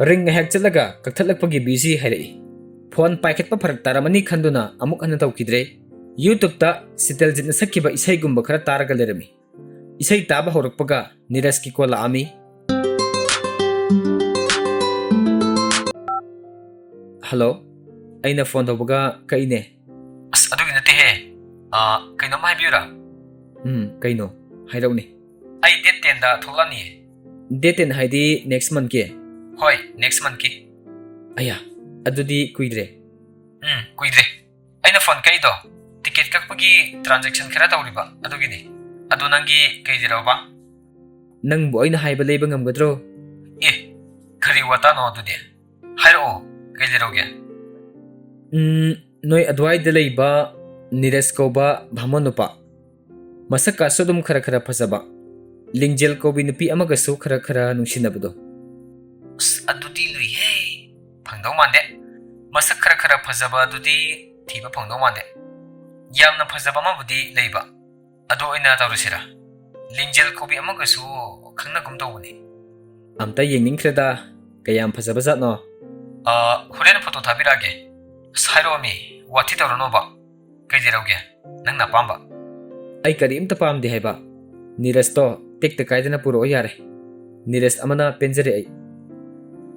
Ring ꯉꯥꯏꯍꯥꯛ ꯆꯠꯂꯒ ꯀꯛꯊꯠꯂꯛꯄꯒꯤ busy ꯍꯥꯏꯔꯛꯏ꯫ ꯐꯣꯟ ꯄꯥꯏꯈꯠꯄ ꯐꯔꯛ ꯇꯥꯔꯝꯃꯅꯤ ꯈꯟꯗꯨꯅ ꯑꯃꯨꯛ ꯍꯟꯅ ꯇꯧꯈꯤꯗ꯭ꯔꯦ꯫ YouTubeꯇ ꯁꯤꯇꯜꯖꯤꯠꯅ ꯁꯛꯈꯤꯕ ꯏꯁꯩꯒꯨꯝꯕ ꯈꯔ ꯇꯥꯔꯒ ꯂꯩꯔꯝꯃꯤ꯫ ꯏꯁꯩ ꯇꯥꯕ ꯍꯧꯔꯛꯄꯒ ꯅꯤꯔꯖꯀꯤ call ꯂꯥꯛꯑꯝꯃꯤ꯫ ꯍꯜꯂꯣ, ꯑꯩꯅ ꯐꯣꯟ ꯇꯧꯕꯒ ꯀꯛꯏꯅꯦ꯫ ꯑꯁ, ꯑꯗꯨꯒꯤ ꯅꯠꯇꯦꯍꯦ꯫ ꯑꯥ, ꯀꯩꯅꯣꯝ ꯍꯥꯏꯕꯤꯌꯨꯔꯥ? ꯎꯝ, ꯀꯩꯅꯣ? ꯍꯥꯏꯔꯛꯎꯅꯦ꯫ ꯑꯩ ꯗꯦꯠ ꯇꯦꯟꯗ ꯊꯣꯛꯂꯛꯑꯅꯤꯌꯦ꯫ ꯗꯦꯠ ꯇꯦꯟ ꯍꯥꯏꯗꯤ ꯅꯦꯛꯁ ꯃꯟꯠꯀꯤ? ꯍꯣꯏ, ꯅꯦꯛꯁ ꯃꯟꯠꯀꯤ꯫ ꯑꯌꯥ, ꯑꯗꯨꯗꯤ ꯀꯨꯏꯗ꯭ꯔꯦ꯫ ꯎꯝ, ꯀꯨꯏꯗ꯭ꯔꯦ꯫ ꯑꯩꯅ ꯐꯣꯟ ꯀꯛꯏꯗꯣ ꯇꯤꯀꯦꯠ ꯀꯛꯄꯒꯤ ꯇ꯭ꯔꯥꯟꯖꯦꯛꯁꯟ ꯈꯔ ꯇꯧꯔꯤꯕ, ꯑꯗꯨꯒꯤꯅꯤ꯫ ꯑꯗꯣ ꯅꯪꯒꯤ ꯀꯩ ꯂꯩꯔꯕ? ꯅꯪꯕꯨ ꯑꯩꯅ ꯍꯥꯏꯕ ꯂꯩꯕ ꯉꯝꯒꯗ꯭ꯔꯣ? ꯑꯦ, ꯀꯔꯤ ꯋꯥꯇꯥꯅꯣ ꯑꯗꯨꯗꯤ? ꯍꯥꯏꯔꯛꯑꯣ, ꯀꯩ ꯂꯩꯔꯧꯒꯦ? ꯎꯝ, ꯅꯣꯏ ꯑꯗꯨꯋꯥꯏꯗ ꯂꯩꯕ ꯅꯤꯔꯖ ꯀꯧꯕ ꯚꯥꯃꯣꯟ ꯅꯨꯄꯥ, ꯃꯁꯛ ꯀꯥꯁꯨ ꯑꯗꯨꯝ ꯈꯔ ꯈꯔ ꯐꯖꯕ, ꯂꯤꯡꯖꯦꯜ ꯀꯧꯕꯤ ꯅꯨꯄꯤ ꯑꯃꯒꯁꯨ ꯈꯔ ꯈꯔ ꯅꯨꯡꯁꯤꯅꯕꯗꯣ꯫ ꯑꯁ, ꯑꯗꯨꯗꯤ ꯂꯨꯏꯍꯦ꯫ ꯐꯪꯗꯧ ꯃꯥꯟꯗꯦ꯫ ꯃꯁꯛ ꯈꯔ ꯈꯔ ꯐꯖꯕ ꯑꯗꯨꯗꯤ ꯊꯤꯕ ꯐꯪꯗꯧ ꯃꯥꯟꯗꯦ꯫ ꯌꯥꯝꯅ ꯐꯖꯕ ꯑꯃꯕꯨꯗꯤ ꯂꯩꯕ꯫ ꯑꯗꯨ ꯑꯣꯏꯅ ꯇꯧꯔꯁꯤꯔꯥ? ꯂꯤꯡꯖꯦꯜ ꯀꯧꯕꯤ ꯑꯃꯒꯁꯨ ꯈꯪꯅꯒꯨꯝ ꯇꯧꯕꯅꯤ꯫ ꯑꯝꯇ ꯌꯦꯡꯅꯤꯡꯈ꯭ꯔꯦꯗ, ꯀꯌꯥꯝ ꯐꯖꯕ ꯖꯥꯠꯅꯣ? ꯑ, ꯍꯣꯔꯦꯟ ꯐꯣꯇꯣ ꯊꯥꯕꯤꯔꯛꯑꯒꯦ꯫ ꯑꯁ, ꯍꯥꯏꯔꯛꯑꯣꯃꯤ, ꯋꯥꯊꯤ ꯇꯧꯔꯅꯣꯕ꯫ ꯀꯩ ꯂꯩꯔꯧꯒꯦ? ꯅꯪꯅ ꯑꯄꯥꯝꯕ꯫ ꯑꯩ ꯀꯔꯤꯝꯇ ꯄꯥꯝꯗꯦ ꯍꯥꯏꯕ꯫ ꯅꯤꯔꯖꯇꯣ ꯇꯦꯛꯇ ꯀꯥꯏꯗꯅ ꯄꯨꯔꯛꯑꯣ ꯌꯥꯔꯦ꯫ ꯅꯤꯔꯖ ꯑꯃꯅ ꯄꯦꯟꯖꯔꯦ ꯑꯩ꯫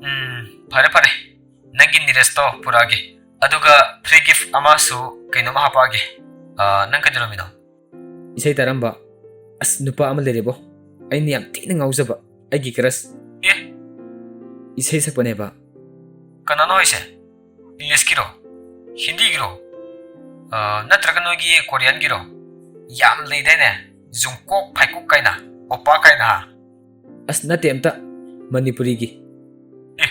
ꯎꯝ, ꯐꯔꯦ ꯐꯔꯦ꯫ ꯅꯪꯒꯤ ꯅꯤꯔꯖꯇꯣ ꯄꯨꯔꯛꯑꯒꯦ꯫ ꯑꯗꯨꯒ ꯐ꯭ꯔꯤ ꯒꯤꯐ ꯑꯃꯁꯨ ꯀꯩꯅꯣꯝꯃ ꯍꯥꯄꯛꯑꯒꯦ꯫ ꯑ, ꯅꯪ ꯀꯩꯗꯧꯔꯝꯃꯤꯅꯣ? ꯏꯁꯩ ꯇꯥꯔꯝꯕ꯫ ꯑꯁ, ꯅꯨꯄꯥ ꯑꯃ ꯂꯩꯔꯦꯕꯣ, ꯑꯩꯅ ꯌꯥꯝ ꯊꯤꯅ ꯉꯥꯎꯖꯕ, ꯑꯩꯒꯤ ꯀ꯭ꯔꯁ꯫ ꯑꯦ? ꯏꯁꯩ ꯁꯛꯄꯅꯦꯕ꯫ ꯀꯅꯥꯅꯣ ꯍꯥꯏꯁꯦ? ꯏꯪꯂꯤꯁꯀꯤꯔꯣ? ꯍꯤꯟꯗꯤꯒꯤꯔꯣ? ꯑ, ꯅꯠꯇ꯭ꯔꯒ ꯅꯣꯏꯒꯤ ꯀꯣꯔꯤꯌꯟꯒꯤꯔꯣ? ꯌꯥꯝ ꯂꯩꯗꯥꯏꯅꯦ, ꯖꯨꯡꯀꯣꯛ ꯐꯥꯏꯀꯣꯛ ꯀꯥꯏꯅ, ꯑꯣꯄꯥ ꯀꯥꯏꯅ, ꯍꯥ? ꯑꯁ, ꯅꯠꯇꯦ, ꯑꯝꯇ ꯃꯅꯤꯄꯨꯔꯤꯒꯤ꯫ ꯑꯦ,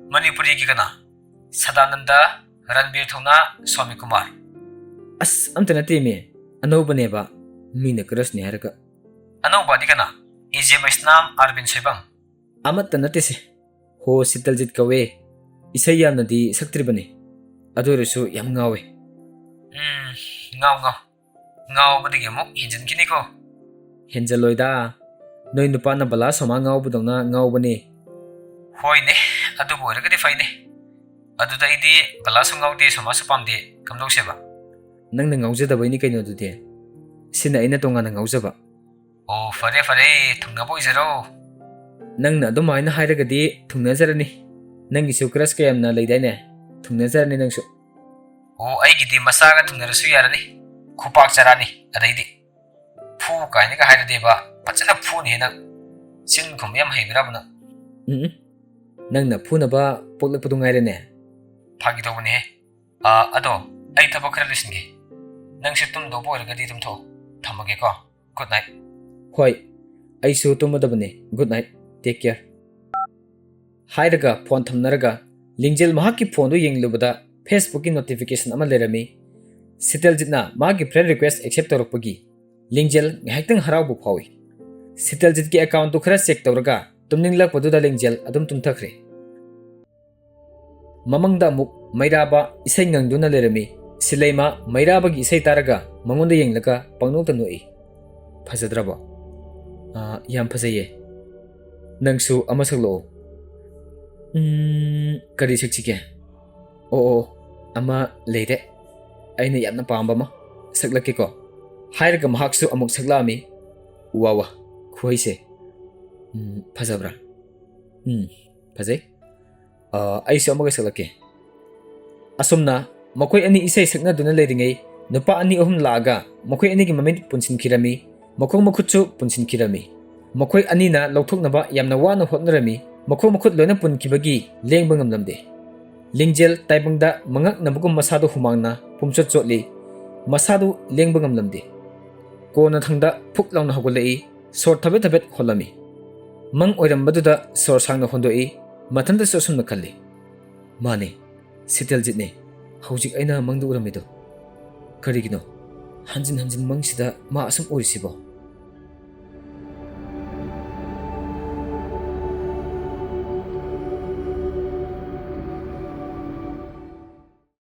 ꯃꯅꯤꯄꯨꯔꯤꯒꯤ ꯀꯅꯥ? ꯁꯗꯥꯅꯟꯗ, ꯔꯟꯕꯤꯔ ꯊꯧꯅꯥ, ꯁ꯭ꯋꯥꯃꯤ ꯀꯨꯃꯥꯔ꯫ ꯑꯁ, ꯑꯝꯇ ꯅꯠꯇꯦꯃꯤ, ꯑꯅꯧꯕꯅꯦꯕ, ꯃꯤꯅ ꯀ꯭ꯔꯁꯅꯦ ꯍꯥꯏꯔꯒ꯫ ꯑꯅꯧꯕꯗꯤ ꯀꯅꯥ? ꯑꯦ ꯖꯦ ꯃꯩꯁꯅꯥꯝ, ꯑꯥꯔꯕꯤꯟ ꯁꯣꯏꯕꯝ꯫ ꯑꯃꯠꯇ ꯅꯠꯇꯦꯁꯦ, ꯍꯣ ꯁꯤꯇꯜꯖꯤꯠ ꯀꯧꯋꯦ, ꯏꯁꯩ ꯌꯥꯝꯅꯗꯤ ꯁꯛꯇ꯭ꯔꯤꯕꯅꯤ, ꯑꯗꯨ ꯑꯣꯏꯔꯁꯨ ꯌꯥꯝ ꯉꯥꯎꯋꯦ꯫ ꯎꯝ, ꯉꯥꯎ ꯉꯥꯎ, ꯉꯥꯎꯕꯗꯒꯤ ꯑꯃꯨꯛ ꯍꯦꯟꯖꯤꯟꯈꯤꯅꯤꯀꯣ꯫ ꯍꯦꯟꯖꯜꯂꯣꯏꯗ, ꯅꯣꯏ ꯅꯨꯄꯥꯅ ꯕꯂꯥ ꯁꯣꯃꯥ ꯉꯥꯎꯕꯗꯧꯅ ꯉꯥꯎꯕꯅꯦ꯫ ꯍꯣꯏꯅꯦ, ꯑꯗꯨꯕꯨ ꯑꯣꯏꯔꯒꯗꯤ ꯐꯩꯅꯦ꯫ ꯑꯗꯨꯗ ꯑꯩꯗꯤ ꯕꯂꯥꯁꯨ ꯉꯥꯎꯗꯦ, ꯁꯣꯃꯥꯁꯨ ꯄꯥꯝꯗꯦ, ꯀꯝꯗꯧꯁꯦꯕ? ꯅꯪꯅ ꯉꯥꯎꯖꯗꯕꯩꯅꯤ ꯀꯩꯅꯣ ꯑꯗꯨꯗꯤ꯫ ꯁꯤꯅ ꯑꯩꯅ ꯇꯣꯉꯥꯟꯅ ꯉꯥꯎꯖꯕ꯫ ꯑꯣ, ꯐꯔꯦ ꯐꯔꯦ, ꯊꯨꯡꯅꯕ ꯑꯣꯏꯖꯔꯣ꯫ ꯅꯪꯅ ꯑꯗꯨꯃꯥꯏꯅ ꯍꯥꯏꯔꯒꯗꯤ ꯊꯨꯡꯅꯖꯔꯅꯤ꯫ ꯅꯪꯒꯤꯁꯨ ꯀ꯭ꯔꯁ ꯀꯌꯥꯝꯅ ꯂꯩꯗꯥꯏꯅꯦ? ꯊꯨꯡꯅꯖꯔꯅꯤ ꯅꯪꯁꯨ꯫ ꯑꯣ, ꯑꯩꯒꯤꯗꯤ ꯃꯆꯥꯒ ꯊꯨꯡꯅꯔꯁꯨ ꯌꯥꯔꯅꯤ꯫ ꯈꯨꯄꯥꯛ ꯆꯥꯔꯛꯑꯅꯤ꯫ ꯑꯗꯩꯗꯤ ꯐꯨ ꯀꯥꯏꯅꯒ ꯍꯥꯏꯔꯗꯤꯕ, ꯐꯖꯅ ꯐꯨꯅꯤ ꯅꯪ꯫ ꯆꯤꯟ ꯈꯨꯝꯕ ꯌꯥꯝ ꯍꯩꯕ꯭ꯔꯥꯕ ꯅꯪ? ꯎꯝ, ꯅꯪꯅ ꯐꯨꯅꯕ ꯄꯣꯛꯂꯛꯄꯗꯨ ꯉꯥꯏꯔꯦꯅꯦ꯫ ꯐꯥꯒꯤ ꯇꯧꯕꯅꯦꯍꯦ꯫ ꯑꯥ, ꯑꯗꯣ ꯑꯩ ꯊꯕꯛ ꯈꯔ ꯂꯣꯏꯁꯤꯟꯒꯦ꯫ ꯅꯪꯁꯨ ꯇꯨꯝꯗꯧꯕ ꯑꯣꯏꯔꯒꯗꯤ ꯇꯨꯝꯊꯣꯛꯑꯣ꯫ ꯊꯝꯃꯒꯦꯀꯣ꯫ Good night꯫ ꯍꯣꯏ, ꯑꯩꯁꯨ ꯇꯨꯝꯃꯗꯕꯅꯦ꯫ Good night꯫ Take care꯫ ꯍꯥꯏꯔꯒ ꯐꯣꯟ ꯊꯝꯅꯔꯒ ꯂꯤꯡꯖꯦꯜ ꯃꯍꯥꯛꯀꯤ ꯐꯣꯟꯗꯨ ꯌꯦꯡꯂꯨꯕꯗ Facebookꯀꯤ notification ꯑꯃ ꯂꯩꯔꯝꯃꯤ꯫ ꯁꯤꯇꯜꯖꯤꯠꯅ ꯃꯥꯒꯤ friend request accept ꯇꯧꯔꯛꯄꯒꯤ ꯂꯤꯡꯖꯦꯜ ꯉꯥꯏꯍꯥꯛꯇꯪ ꯍꯔꯥꯎꯕ ꯐꯥꯎꯏ꯫ ꯁꯤꯇꯜꯖꯤꯠꯀꯤ accountꯇꯨ ꯈꯔ check ꯇꯧꯔꯒ ꯇꯨꯝꯅꯤꯡꯂꯛꯄꯗꯨꯗ ꯂꯤꯡꯖꯦꯜ ꯑꯗꯨꯝ ꯇꯨꯝꯊꯈ꯭ꯔꯦ꯫ ꯃꯃꯪꯗ ꯑꯃꯨꯛ ꯃꯩꯔꯥꯕ ꯏꯁꯩ ꯉꯪꯗꯨꯅ ꯂꯩꯔꯝꯃꯤ꯫ ꯁꯤꯂꯩꯃ ꯃꯩꯔꯥꯕꯒꯤ ꯏꯁꯩ ꯇꯥꯔꯒ ꯃꯉꯣꯟꯗ ꯌꯦꯡꯂꯒ ꯄꯪꯅꯣꯛꯇ ꯅꯣꯛꯏ꯫ "ꯐꯖꯗ꯭ꯔꯕꯣ?" "ꯑꯥ, ꯌꯥꯝ ꯐꯖꯩꯌꯦ꯫ ꯅꯪꯁꯨ ꯑꯃ ꯁꯛꯂꯛꯑꯣ꯫" "ꯎꯝ, ꯀꯔꯤ ꯁꯛꯁꯤꯒꯦ? ꯑꯣ, ꯑꯣ, ꯑꯃ ꯂꯩꯔꯦ꯫ ꯑꯩꯅ ꯌꯥꯝꯅ ꯄꯥꯝꯕ ꯑꯃ ꯁꯛꯂꯛꯀꯦꯀꯣ꯫" ꯍꯥꯏꯔꯒ ꯃꯍꯥꯛꯁꯨ ꯑꯃꯨꯛ ꯁꯛꯂꯛꯑꯝꯃꯤ꯫ "ꯋꯥ ꯋꯥ, ꯈꯨꯍꯩꯁꯦ꯫ ꯎꯝ, ꯐꯖꯕ꯭ꯔꯥ?" "ꯎꯝ, ꯐꯖꯩ꯫ ꯑ, ꯑꯩꯁꯨ ꯑꯃꯒ ꯁꯛꯂꯛꯀꯦ꯫" ꯑꯁꯨꯝꯅ ꯃꯈꯣꯏ ꯑꯅꯤ ꯏꯁꯩ ꯁꯛꯅꯗꯨꯅ ꯂꯩꯔꯤꯉꯩ ꯅꯨꯄꯥ ꯑꯅꯤ ꯑꯍꯨꯝ ꯂꯥꯛꯑꯒ ꯃꯈꯣꯏ ꯑꯅꯤꯒꯤ ꯃꯃꯤꯠ ꯄꯨꯟꯁꯤꯟꯈꯤꯔꯝꯃꯤ, ꯃꯈꯣꯡ ꯃꯈꯨꯠꯁꯨ ꯄꯨꯟꯁꯤꯟꯈꯤꯔꯝꯃꯤ꯫ ꯃꯈꯣꯏ ꯑꯅꯤꯅ ꯂꯧꯊꯣꯛꯅꯕ ꯌꯥꯝꯅ ꯋꯥꯅ ꯍꯣꯠꯅꯔꯝꯃꯤ, ꯃꯈꯣꯡ ꯃꯈꯨꯠ ꯂꯣꯏꯅ ꯄꯨꯟꯈꯤꯕꯒꯤ ꯂꯦꯡꯕ ꯉꯝꯂꯝꯗꯦ꯫ ꯂꯤꯡꯖꯦꯜ ꯇꯥꯏꯕꯪꯗ ꯃꯉꯛꯅꯕꯒꯨꯝ ꯃꯁꯥꯗꯨ ꯍꯨꯃꯥꯡꯅ ꯄꯨꯝꯆꯣꯠ ꯆꯣꯠꯂꯤ, ꯃꯁꯥꯗꯨ ꯂꯦꯡꯕ ꯉꯝꯂꯝꯗꯦ꯫ ꯀꯣꯟꯅꯊꯪꯗ ꯐꯨꯛ ꯂꯥꯎꯅ ꯍꯧꯒꯠꯂꯛꯏ, ꯁꯣꯔ ꯊꯕꯦꯠ ꯊꯕꯦꯠ ꯍꯣꯜꯂꯝꯃꯤ꯫ ꯃꯪ ꯑꯣꯏꯔꯝꯕꯗꯨꯗ ꯁꯣꯔ ꯁꯥꯡꯅ ꯍꯣꯟꯗꯣꯛꯏ, ꯃꯊꯟꯇꯁꯨ ꯑꯁꯨꯝꯅ ꯈꯜꯂꯤ, "ꯃꯥꯅꯦ, ꯁꯤꯇꯜꯖꯤꯠꯅꯦ ꯍꯧꯖꯤꯛ ꯑꯩꯅ ꯃꯪꯗ ꯎꯔꯝꯃꯤꯗꯣ꯫ ꯀꯔꯤꯒꯤꯅꯣ ꯍꯟꯖꯤꯟ ꯍꯟꯖꯤꯟ ꯃꯪꯁꯤꯗ ꯃꯥ ꯑꯁꯨꯝ ꯎꯔꯤꯁꯤꯕꯣ?"